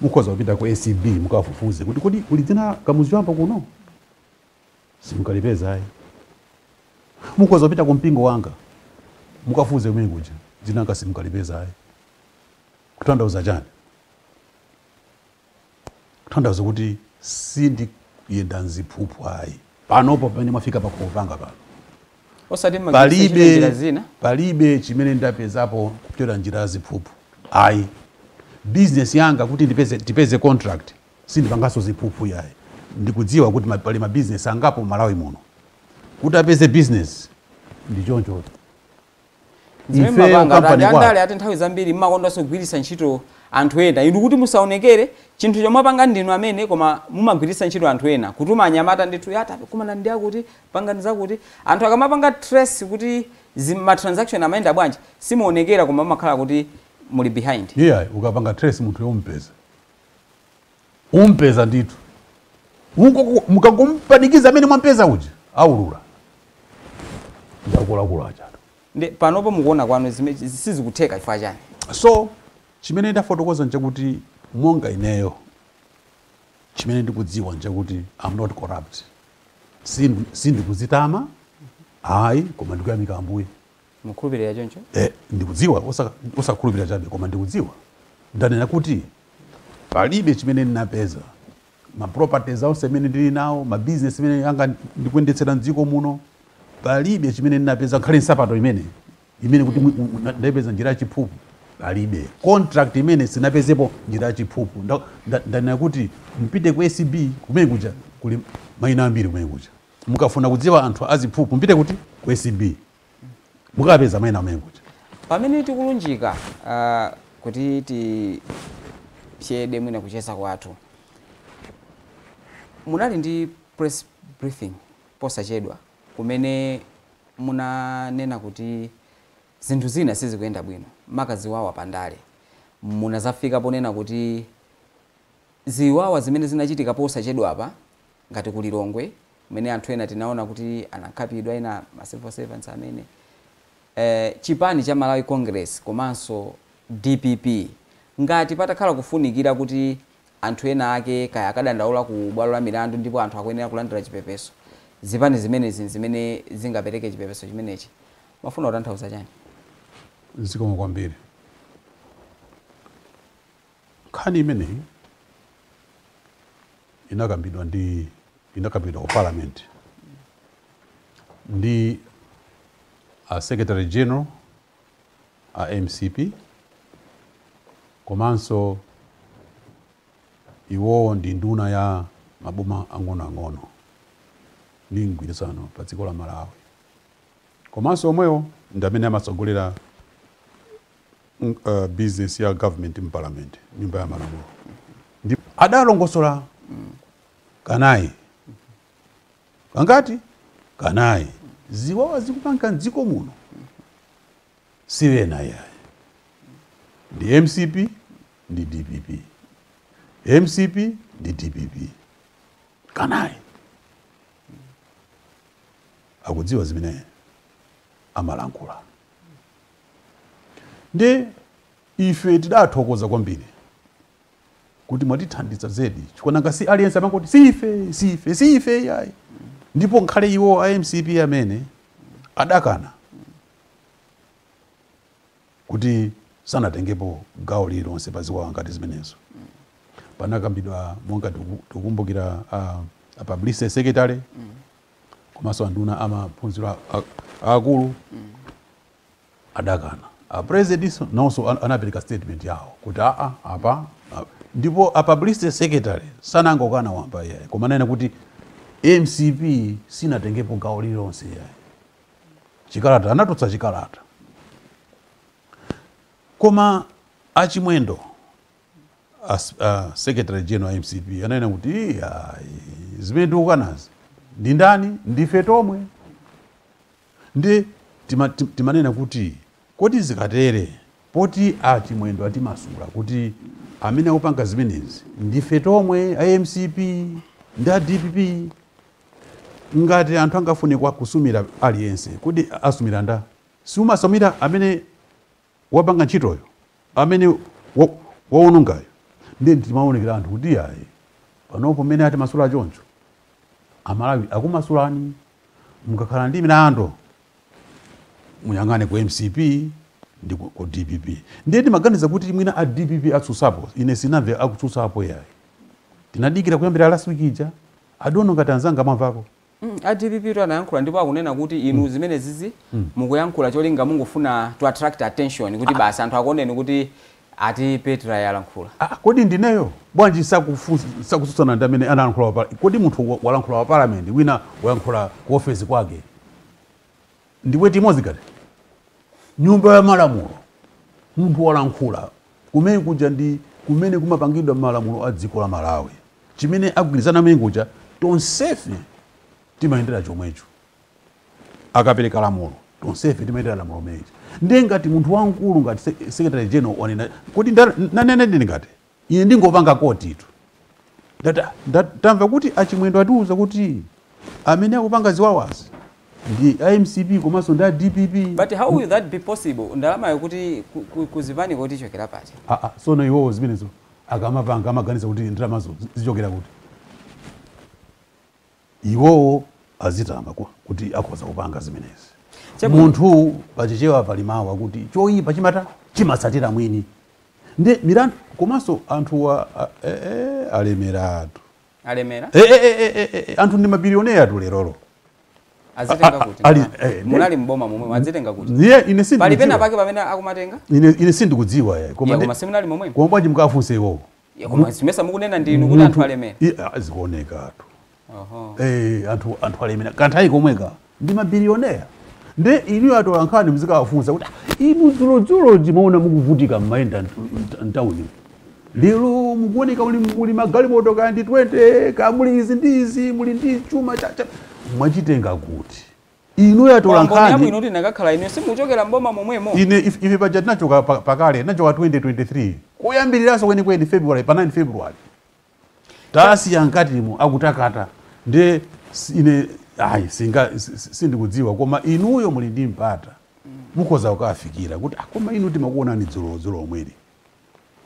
Mukhoza kupita ku ACB mukawafufuze kuti kodi kuli dzina Kamuzu Chibambo kuno, simukalipeza ayi. Mukhoza kupita ku mpingo wanga mukafufuze kumene kuja, dzina langa simukalipeza ayi. Kutanthauza chani? Kutanthauza kuti sindikuyenda mziphuphu ayi. Panopo pamene mwafika pakhomo panga pano, Osati mmagwiritsa ntchito njira zina? Palibe chimene ndapezapo kupyolera njira ya ziphuphu ayi. Business yanga kuti ndipeze contract, sindipanganso ziphuphu yayi. Ndikudziwa kuti pali mabizinesi angapo Malawi muno, kuti apeze business ndi choncho. Zimene Ifeyo mapanga company ati kwa andale ati nthawi zambiri mmakondanso kugwiritsa ntchito anthu ena inu kuti musaonekere chinthu chomwe panga ndinu amene, koma mumagwiritsa ntchito anthu ena kutuma anyamata ndithu, yata kumana ndi akuti pangani zakuti. Anthu akamapanga trace kuti ma transaction amayenda bwanji, simuonekera, koma mumakhala kuti muli behind. Yeah, ukapanga trace munthu yompeza, umpeza ndithu. Mukangompanikiza amene mwampeza uja, aulula ndakulakula achato. Ndi panopo mukuona kwanu sizikutheka chifukwa chani? So chimene ndafotokoza nchakuti monga ineyo, chimene ndikudziwa nchakuti I'm not corrupt. Sindikuzitama ayi, koma ndikuyamika Ambuye. Mukhulupirira choncho? Ndikudziwa, osakhulupirira chabe, koma ndikudziwa. Ndanena kuti palibe chimene ndinapeza, ma properties onse amene ndili nawo, ma business imene anga ndikuyendetsera mdziko muno, palibe chimene ndinapeza, nkhale nsapato imene kuti ndayipeza njira yachiphuphu, palibe. Contract imene sinapezepo njira yachiphuphu. Ndanena kuti mpite ku ACB, kumene kuja kuli mayina ambiri. Kumene kuja mukafuna kudziwa anthu aziphuphu, mpite kuti ku ACB, mukapeza mayina amene kuja. Pamene tikulunjika kuti tipyede mwina kucheza kwathu, munali ndi press briefing posachedwa kumene munanena kuti zinthu zina sizikuyenda bwino, maka ziwawa pandale. Munazafika ponena kuti ziwawa zimene zinachitika posachedwa apa ngati ku Lilongwe Kumene anthu ena tinaona kuti anakhapidwa, ena ma civil servants amene chipani cha Malawi Congress komanso DPP, ngati patakhala kufunikira kuti anthu ena ake kaya akadandaula ku bwalo la milandu ndipo anthu akuyenera kulandira chipepeso, zipani zimenezi zimene zingapereke chipepeso chimenechi, mafuna kutanthauza chani? Zikomo kwambiri. Nkhani imeneyi inakambidwa ku parliament ndi a secretary general a MCP, komanso iwowo ndi nduna ya maboma ang'onoang'ono ndi mgwirizano pa dziko la Malawi, komanso omwewo ndi amene amatsogolera business ya government mu parliament, nyumba ya malamulo. Ndi adalongosola kanayi, kangati kanayi, ziwawa zikupanga mdziko muno siwena yayi, ndi MCP ndi DPP, MCP ndi DPP. Kanayi akudziwa zimene amalankhula. Ndi ife tidathokoza kwambiri kuti mwatithandiza zedi, chifukwa nanga si aliyense amangoti sife, sife, sife yayi. Ndipo nkhale iwo a MCP amene adakana kuti sanatengepo gawo lililonse pa ziwawa ngati zimenezo. Panakambidwa monga tikukumbukira a publicity secretary komanso anduna amaphunziro akulu adakana. A president nawonso anapereka statement yawo kuti aa apa ndipo a publicity secretary sanangokana wamba iyayi, koma ananena kuti MCP sinatengepo gawo lililonse iyayi. Chikalata anatulutsa chikalata, koma achimwendo secretary general a MCP ananena kuti iyayi, zimene tikukanazi ndi ndani? Ndife tomwe. Ndi timanena kuti kodi zikatere poti achimwendo atimasula kuti amene akupanga zimenezi ndife tomwe a MCP ndi a DPP, ngati anthu angafune kwa kusumira aliyense, kodi asumira nda? Siumasumira amene wapanga ntchitoyo, amene waonongayo? Ndiye timaonekera anthu kuti ayi, panopo mmene atimasula choncho Amalawi akumasulani, mukakhala ndi milandu muyang'ane ku MCP ndi ku DPP. Ndiye timaganiza kuti mwina a DPP atsutsapo, ine sinamve akutsutsapo yayi. Tinadikira kuyambira last week ija, adono ngati anzanga mwamvako. A DPP to anayankhula ndipo akunena kuti inu zimene zizi mukuyankhula cholinga mungofuna to attract attention, kuti basi anthu akuoneni kuti ati Petra yalankhula. Kodi ndineyo bwanji sakutsutsana ndi amene analankhula kodi munthu walankhula wa parliament, wina wayankhula ku office kwake, ndiwe timodzi kati nyumba ya malamulo munthu walankhula kumene kuja ndi kumene kumapangidwa malamulo a dziko la Malawi, chimene agwirizana amene kuja tonsefe timayendera chomwecho. Akapereka lamulo tonsefe timayendera lamulo meneji. Ndiye ngati munthu wamkulu ngati secretary general wanena kuti nanene ndine ngati ine ndingopanga koti itu, tamva kuti achimwendo atiuza kuti amene akupanga ziwawazi ndi a MCP komanso ndi a DPP. But how will that be possible? Ndalama yokuti kuzipani kuti ichokera pati? Sono iwowo zimenezo akamapanga amaganiza kuti ndalamazo zichokera kuti? Iwowo azitama kuti akhoza kupanga zimenezi. Munthu pachichewa pali mawu akuti choyipa chimatsatira mwini. Ndi milandu komanso anthu alemeratu. Alemera? Anthu ndi mabilioneya tu lerolo. Azitenga kuti? Munali mboma momwe, azitenga kuti? Ndiye ine sindikudziwa. Pali pena pake pamene akumatenga? Ine sindikudziwa yayi. Koma Yeah, koma simunali momwe. Koma bwanji mukafunse iwowo? Yeah, koma simesa mukunena ndinu kuti anthu alemera. Zikuonekatu. Anthu alemera. Kanthawi komweka ndi mabilioneya. Ndi inu atola nkhani muzikawafunsa kuti, inu dzulodzulo timaona mukuvutika m'mayenda mtawuni. Lero mukuoneka muli magalimoto kaya ndi 20, kaya muli izi ndi izi, muli ndi chuma cha mwachitenga kuti? Inu atola Kwa mboni nkhani. yabwino kuti nakakhala inu simuchokera mboma momwemo. Ine ife paja tinachoka pakale, tinachoka 2023. Kuyambiriranso kwenikweni February, pa 9 February. Tasiya mkatimo akutakata. Ndi Ine ayi, singa sindikudziwa, koma inuyo muli ndi mpata, mukhoza kukafikira kuti, "Ah, koma inu timakuonani dzulo dzulo omweri."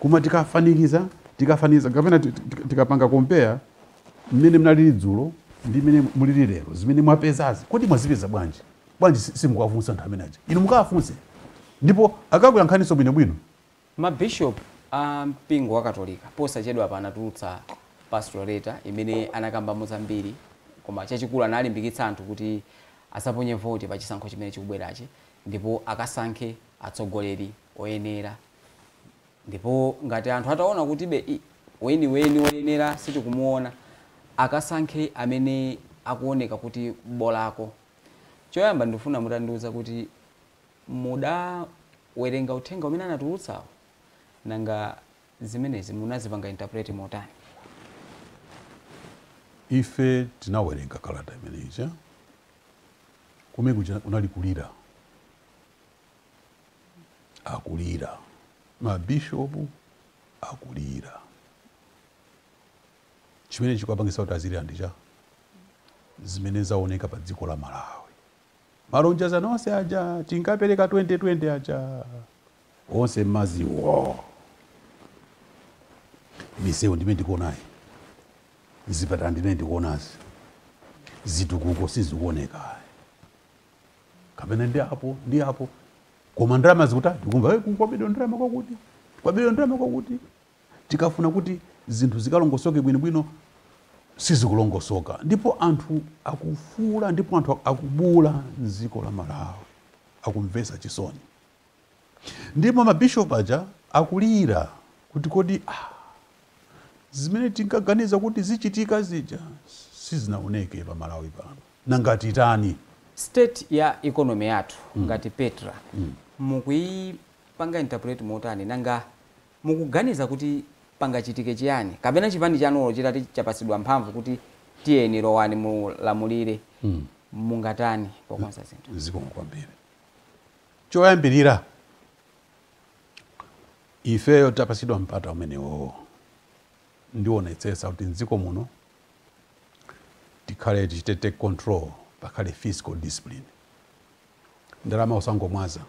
Koma tikafanikiza kapena tikapanga compare mmene mnalili dzulo ndi mmene mulili lero, zimene mwapezazi kodi mwazipeza bwanji? Bwanji simukawafunsa anthu amene aja? Inu mukawafunse ndipo akakuyankhaniso bwinobwino. Mabishop a mpingo wa Katolika posachedwa panatulutsa pastoral letter imene anakambamo zambiri, koma chachikulu analimbikitsa anthu kuti asaponye voti pa chisankho chimene chikubwerachi ndipo akasankhe atsogoleri oyenera, ndipo ngati anthu ataona kuti be weniweni woyenera sitikumuona, akasankhe amene akuoneka kuti bolako. Choyamba ndifuna mutandiuza kuti mudawerenga uthenga umene anatulutsawo, nanga zimenezi munazipanga interpret motani? Ife tinawerenga kalata imene ija. Kumene kuja kunali kulira, akulira mabishopu, akulira. Chimene chikuwapangisa kuti azilira ndicha zimene zaoneka pa dziko la Malawi. Malonjezano onse aja tinkapereka 2020 aja onse mmaziwo, misewu ndimene ndikuonayi, zipatala ndimene ndikuonazi, zitukuko sizikuoneka kapena ndi apo ndi apo, koma ndalama zikuta tikumva, "Eh, kwabedwa ndalama kwakuti, kwabedwa ndalama kwakuti." Tikafuna kuti zinthu zikalongosoke bwinobwino, sizikulongosoka, ndipo anthu akufuula, ndipo anthu akubula mdziko la Malawi, akumvesa chisoni. Ndipo mabishopu aja akulira kuti kodi, ah, zimene tinkaganiza kuti zichitika zija sizinaoneke pa Malawi pano, nanga titani? State ya economy yathu ngati Petra mukuyipanga interpret motani? Nanga mukuganiza kuti pangachitike chiyani, kapena chipani chanulo chitati chapasidwa mphamvu kuti tiyeni lowani mulamulire, mungatani pokonza zinthu? Zikomo kwambiri. Choyambirira, ifeyo tapasidwa mpata umenewo, ndionetsetsa kuti mdziko muno tikhale tichite take control, pakhale fiscal discipline. Ndalama usangomwaza,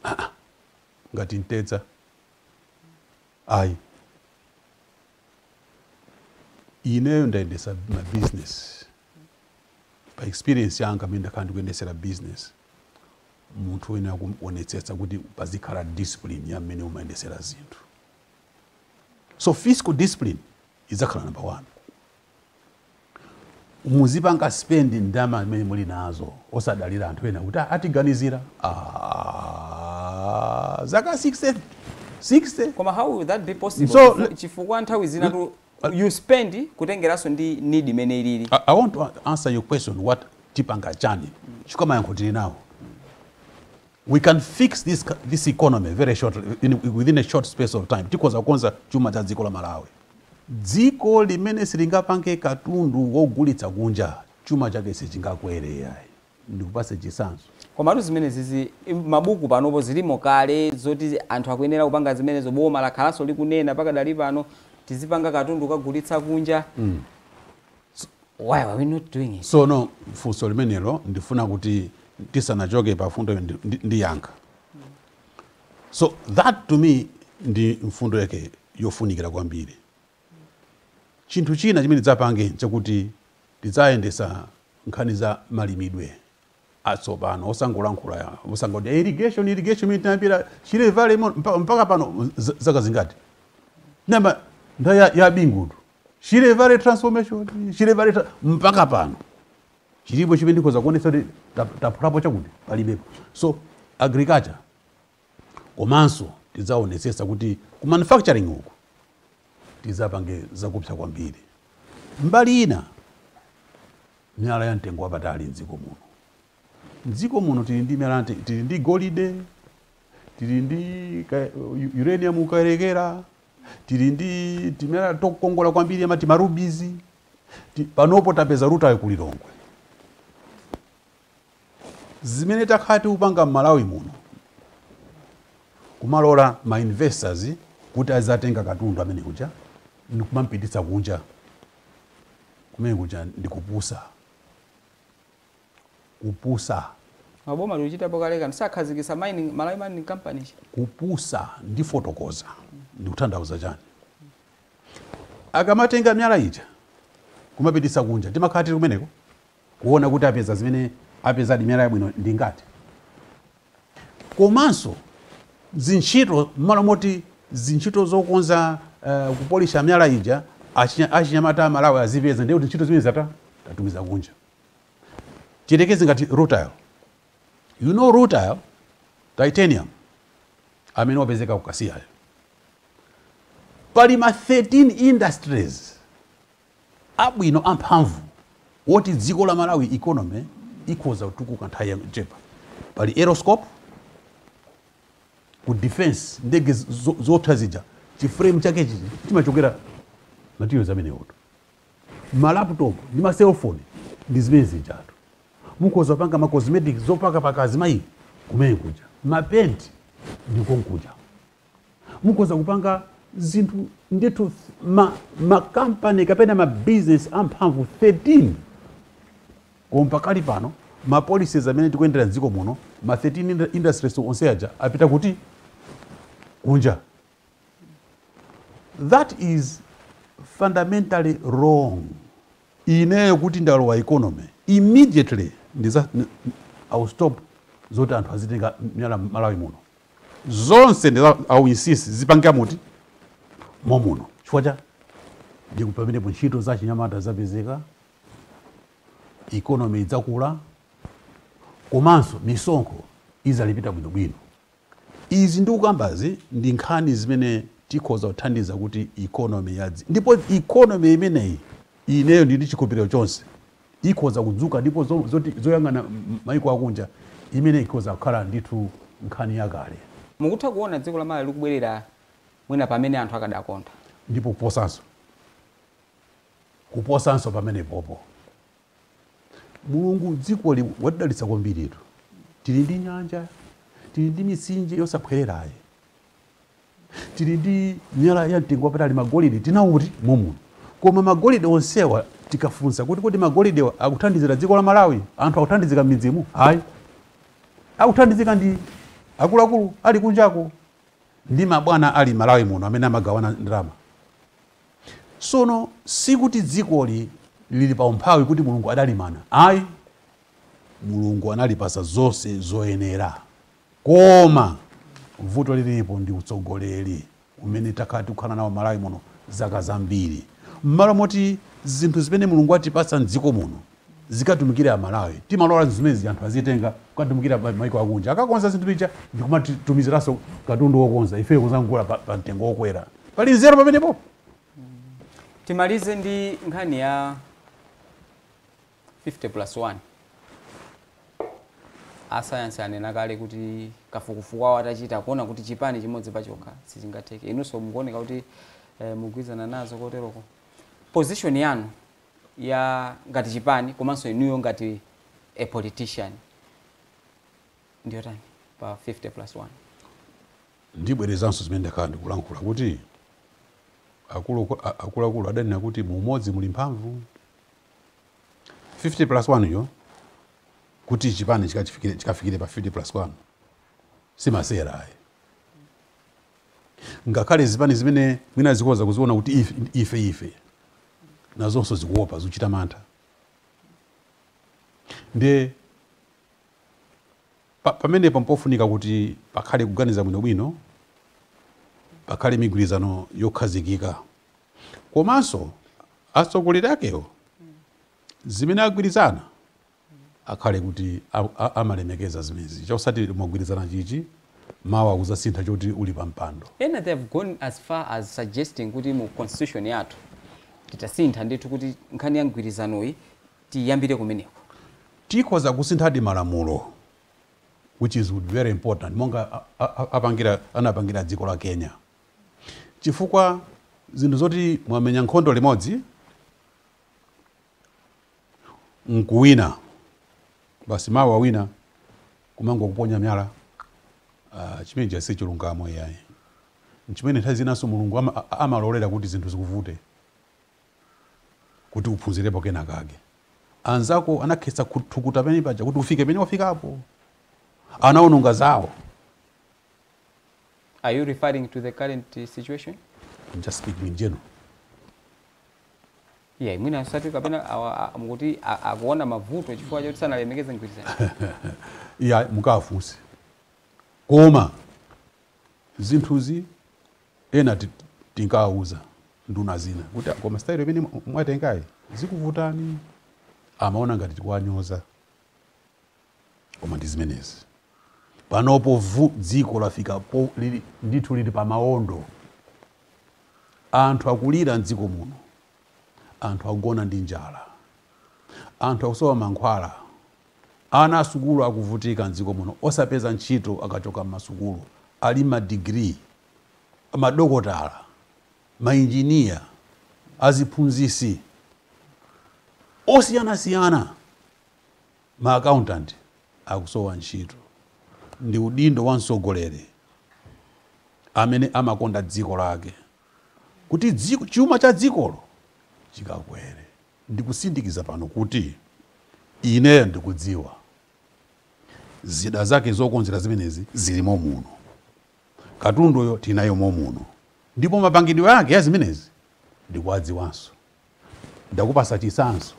ah, ah, ngati mtedza ayi. Ineyo ndayendesa ma business. Pa experience yanga mmene ndakhala ndikuyendesera business, munthu wina akuonetsetsa kuti pazikhala discipline ya mmene umayendesera zinthu. So fiscal discipline idzakhala number one. Muzipanga spend ndalama imene muli nazo, osadalira anthu ena kuti, "Ah, atiganizira." Ah, zaka 60 60. Koma how will that be possible? So, Chifukwa nthawi zina tu you spend kutengeranso ndi need imene ilili. I want to answer your question, what tipanga chani, chifukwa mayankho tili nawo. We can fix this economy very shortly, within a short space of time. Tikhoza kukonza chuma cha dziko la Malawi. Dziko limene silingapange katundu wogulitsa kunja, chuma chake sichingakwere yayi. Ndikupase chitsanzo. Komatu zimene zizi mabuku panopo zilimo kale zoti anthu akuyenera kupanga zimenezo. Boma lakhalanso likunena pakadali pano tizipanga katundu kagulitsa kunja. So, why are we not doing it? So no, funso limenelo ndifuna kuti tisanachoke pa fundo ndiyankha. So that to me ndi mfundo yake yofunikira kwambiri. Chinthu china chimene tidzapange chakuti tidzayendesa nkhani za malimidwe atsopano, osangolankhula, osangoti irrigation, irrigation imene tinayambira Shire Valley mpaka pano zaka zingati namba nda ya Bingutu, Shire Valley transformation, Shire Valley mpaka pano chilipo chimene ndikhoza kuonetsa kuti taphulapo chakuti? Palibepo. So agriculture, komanso tidzaonetsetsa kuti ku manufacturing uku tidzapange zakupsa kwambiri. Mbali ina, miyala ya mtengo wapatali mdziko muno. Mdziko muno tili ndi miyala, tili ndi golide, tili ndi uranium ukayerekera, tili ndi timiyala tokongola kwambiri amati ma rubies. Panopo tapeza rutile ku Lilongwe. Zimene takhala tikupanga m'Malawi muno, kumalola ma investors kuti azatenga katundu amene kuja ndikumampititsa kunja. Kumene kuja ndi kupusa, kupusa. Maboma likuchitapo kaleka, ndisakhazikisa mining, Malawi Mining Company. Kupusa. Ndifotokoza ndikutanthauza chani. Akamatenga miyala ija kumapitisa kunja, timakhala tili kumeneko kuona kuti apeza zimene apezadi miyala yabwino ndi ngati? Komanso zintchito, mmalo moti zintchito zokonza, kupolisha miyala ija, achinyamata Amalawi azipeza, ndiye kuti ntchito zimene zata tatumiza kunja. Chirekeze ngati rutile, you know rutile, titanium amene wapezeka ku Kasiyayo, pali ma 13 industries abwino amphamvu woti dziko la Malawi economy ikhoza kutukuka nthawi yochepa. Pali aeroscope ku defense, ndege zotha zija, chiframe chake chichi chimachokera materials amenewoto. Malaptop ndi ma cellphone ndi zimene zijatu. Mukhoza kupanga ma cosmetics, zopaka pakazimayi, kumene kuja. Mapenti ndikonkuja. Mukhoza kupanga zinthu ndithu, makampani kapena ma business amphamvu 13. Koma pakali pano ma policies amene tikuyendera mdziko muno, ma 13 industries onse aja apita kuti? Kunja. That is fundamentally wrong. Ineyo kuti ndalowa economy, immediately ndiza I will stop zoti anthu azitenga miyala Malawi muno. Zonse ndiza, I will insist zipange muti momuno. Chifukwa cha ndi pamenepo ntchito za chinyamata zapezeka, economy idzakula, komanso misonkho izalipita bwinobwino. Izi ndi kukambazi ndi nkhani zimene tikhoza kuthandiza kuti economy yadzi, ndipo economy imeneyi ineyo ndili chikhulupiriro chonse ikhoza kudzuka, ndipo zoyang'ana maiko akunja imene ikhoza kukhala ndithu nkhani yakale. Mukutha kuona dziko la Malawi likubwerera mwina pamene anthu akadakonda? Ndipo kuposanso, kuposanso pamenepopo. Mulungu dzikoli watidalitsa kwambiritu. Tili ndi nyanja, tili ndi mitsinje yosaphwererayi, tili ndi miyala ya mtengo wapatali, magolide tinawuti momuno. Koma magolide onsewa, tikafunsa kuti kuti magolidewa akuthandizira dziko la Malawi, anthu akuthandizika m'midzimu? Ayi, akuthandizika ndi akuluakulu ali kunjako ndi mabwana ali Malawi muno amene amagawana ndalama. Sono sikuti dzikoli lili pa umphawi kuti Mulungu adalimana, ayi. Mulungu analipasa zonse zoyenera, koma vuto lilipo ndi utsogoleri umene takhala tikukhala nawo Malawi muno zaka zambiri. Mmalo moti zinthu zimene Mulungu atipatsa mdziko muno zikatumikire Amalawi, timalola zimene anthu azitenga kukatumikira maiko akunja, akakonza zinthu ija ndikumatumiziranso katundu wokonza, ife kuzangula pa mtengo wokwera. Pali nzeru pamenepo? Timalize ndi nkhani ya 50 plus 1. Asayansi anena kale kuti kafukufuku awo atachita kuona kuti chipani chimodzi pachokha sichingatheke. Inunso mukuoneka kuti mugwirizana nazo koteroko. Position yanu ya ngati chipani komanso inuyo ngati a politician ndiyotani pa 50 plus 1? Ndibwerezanso zimene ndakhala ndikulankhula kuti akuluakulu adanena kuti mu umodzi muli mphamvu. 50 plus 1 yo, kuti chipani chikafikire pa 50 plus 1 simasera ayi. Ngakhale zipani zimene mwina zikhoza kuziona kuti ife ife ife, nazonso zikuopa, zikuchita mantha. Ndiye pamenepo mpofunika kuti pakhale kuganiza bwinobwino, pakhale migwirizano yokhazikika, komanso atsogoleri akewo zimene agwirizana akhale kuti amalemekeza zimenezi, chosati mwagwirizana chichi, mawa kuzasintha choti uli pa mpando. Ena they have gone as far as suggesting kuti mu constitution yathu titasintha ndithu kuti nkhani ya mgwirizanoyi tiyambire kumeneko. Tikhoza kusinthadi malamulo, which is very important, monga anapangira dziko la Kenya, chifukwa zinthu zoti mwamenya nkhondo limodzi nkuwina, basi mawa wina kumangokuponya miyala, chimene si chilungamo iyayi. Nchimene nthawi zinanso Mulungu amalolera kuti zinthu zikuvute. Kuti uphunzirepo kenakake. Anzako anakhetsa thukuta pene paja kuti ufike pene wafikapo. Anaononga zawo. Are you referring to the current situation? I'm just speaking in general. Yeah, mwina asati kapena mukuti akuona mavuto chifukwa choti sanalemekeze mgwirizano. Iya, mukafunse. Koma zinthuzi ena tinkawuza nduna zina kuti koma style imene mwatengayi zikuvutani, amaona ngati tikuwanyoza, koma ndi zimenezi. Panopo dziko lafika po lili, ndithu lili pa maondo. Anthu akulira mdziko muno, anthu akugona ndi njala, anthu akusowa mankhwala, ana asukulu akuvutika mdziko muno, osapeza ntchito akachoka mmasukulu, ali madigiri, madokotala, mainjiniya, aziphunzisi osiyanasiyana, ma accountant akusowa ntchito. Ndi udindo wa mtsogoleri amene amakonda dziko lake kuti chuma cha dzikolo chikakwere. Ndikusindikiza pano kuti ineyo ndikudziwa zida zake zokonzera zimenezi zilimo muno, katunduyo tinayo muno, ndipo mapangidwe ake ya zimenezi ndikuwadziwanso. Ndakupasa chisanzo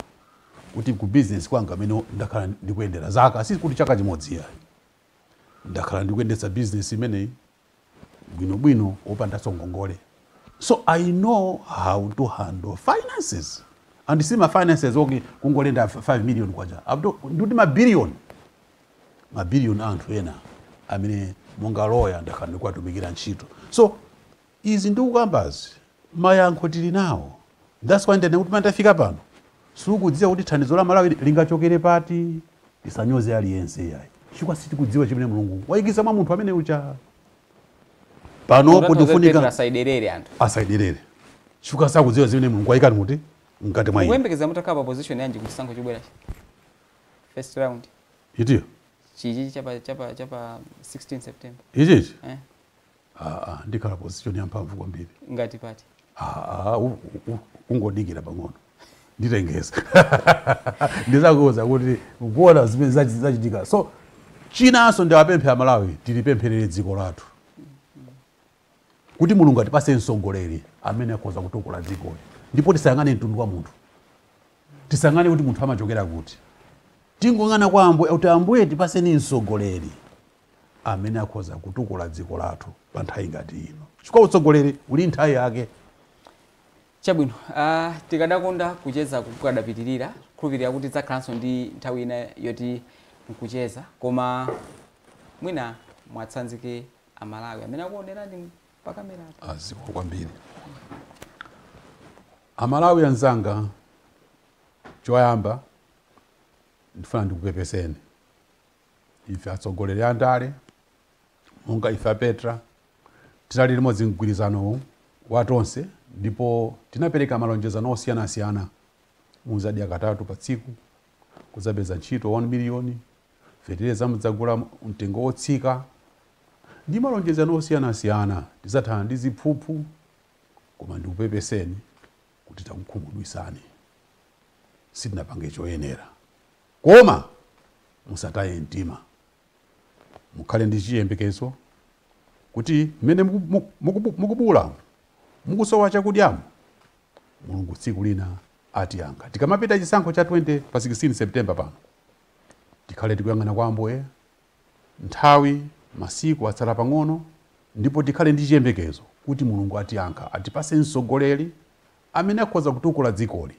kuti ku business kwanga amene ndakhala ndikuyendera zaka, si kuti chaka chimodzi yayi, ndakhala ndikuyendetsa business imeneyi bwinobwino wopandanso ngongole. So I know how to handle finances. And see my finances, okay, kungolenda 5 million kwacha. Ndikuti mabiliyoni, mabiliyoni anthu ena amene monga lawyer ndakhala ndikuwatumikira ntchito. So izi ndikukambazi mayankho tili nawo. That's why ndene kuti mandafika pano sikudziwa kuti thandizo la Malawi lingachokere pati. Tisanyoze aliyense yayi, chifukwa sitikudziwa chimene Mulungu wayikiza mwa munthu amene ucha. Panopo tifunika asaiderere anthu, asaiderere chifukwa sakudziwa zimene Mulungu wayika muti mkati mwa iye. Mukuyembekeza mutakhala pa position yanji kuchisankho chobwerachi? First round. Itiyo? Chichi chapa 16 September. Ichichi? Ndikhala position ya mphamvu kwambiri. Ngati pati? Ungodikira pang'ono. Nditengeza. Ndizakuwuza kuti kuona zimene zachitika. So chinanso ndiwapemphe Amalawi, tilipempherere dziko lathu kuti Mulungu atipase mtsogoleri amene akhoza kutukula dzikoli. Ndipo tisayang'ane mtundu wa munthu, tisayang'ane kuti munthu amachokera kuti, tingong'ana kwa Ambuye kuti Ambuye tipaseni mtsogoleri amene akhoza kutukula dziko lathu pa nthawi ngati ino, chifukwa utsogoleri uli nthawi yake. Chabwino, tikadakonda kucheza kukadapitirira, khulupirira kuti tidzakhalanso ndi nthawi ina yoti nkucheza, koma mwina mwatsanzike Amalawi amene akuonerani pa kamera. Aziko kwambiri Amalawi anzanga, choyamba ndifuna ndikupepeseni ife atsogoleri a ndale monga ife a Petra tinali limodzi mgwirizano wa tonse, ndipo tinapereka malonjezano osiyanasiyana. Muzadya katatu pa tsiku, kudzapeza ntchito 1 million, fetereza mudzagula mtengo wotsika, ndi malonjezano osiyanasiyana, tidzathana ndi ziphuphu. Koma ndikupepeseni kuti takukhumudwisani, sitinapange choyenera. Koma musataye mtima, mukhale ndi chiyembekezo kuti mmene mukubula mukusowa chakudyamo, Mulungu tsiku lina atiyankha. Tikamapita chisankho cha 20 pa 16 September pano, tikhale tikuyang'ana kwa Ambuye, nthawi masiku atsala pang'ono, ndipo tikhale ndi chiyembekezo kuti Mulungu atiyankha, atipase mtsogoleri amene akhoza kutukula dzikoli.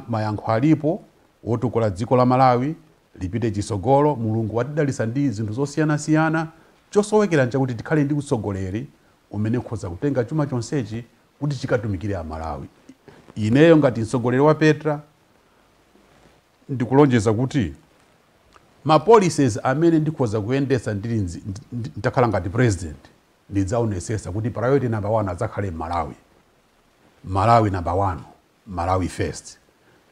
Mayankho alipo wotukula dziko la Malawi lipite chitsogolo. Mulungu watidalitsa ndi zinthu zosiyanasiyana, chosowekera nchakuti tikhale ndi utsogoleri umene ukhoza kutenga chuma chonsechi kuti chikatumikire Amalawi. Ineyo ngati mtsogoleri wa Petra ndikulonjeza kuti ma policies amene ndikhoza kuyendetsa ndili nditakhala ngati president, ndidzaonesesa kuti priority number 1 adzakhale Malawi. Malawi number 1, Malawi first.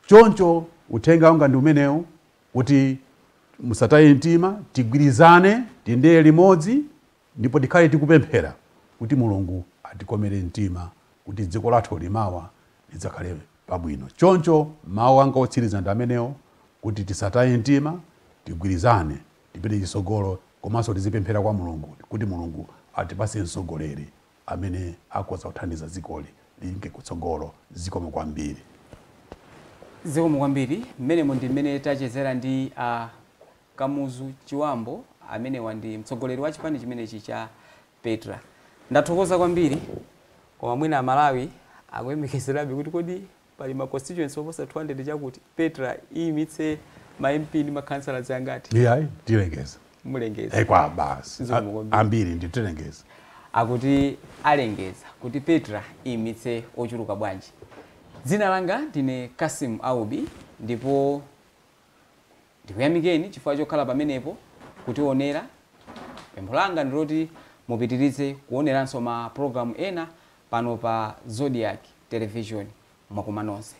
Choncho uthenga wanga ndi umenewu, kuti musataye mtima, tigwirizane, tiyendere limodzi, ndipo tikhale tikupemphera kuti Mulungu atikomere mtima kuti dziko lathu limawa lidzakhale pabwino. Choncho mawu anga otsiriza ndi amenewo, kuti tisataye mtima, tigwirizane, tipite chitsogolo, komanso tizipemphera kwa Mulungu kuti Mulungu atipase mtsogoleri amene akhoza kuthandiza dzikoli linke kutsogolo. Zikomo kwambiri. Zikomo kwambiri. Mmenemo ndi mmene tachezera ndi Kamuzu Chiwambo, amenewa ndi mtsogoleri wa chipani chimenechi cha Petra. Ndathokoza kwambiri, koma mwina Amalawi akuyembekezerabe kuti kodi pali ma constituency oposa 200 chakuti Petra iyimitse ma MP ndi ma councillors angati? Iyayi, tilengeza. Mulengeza? Ekwa basi. Zikomo kwambiri. Ambiri nditilengeza. Akuti alengeza kuti Petra iyimitse ochuluka bwanji. Dzina langa ndine Kasim Aubi, ndipo ndikuyamikeni chifukwa chokhala pamenepo kutionera. Pempho langa ndiloti mupitirize kuoneranso ma programu ena pano pa Zodiak Television. Mwakuma nonse.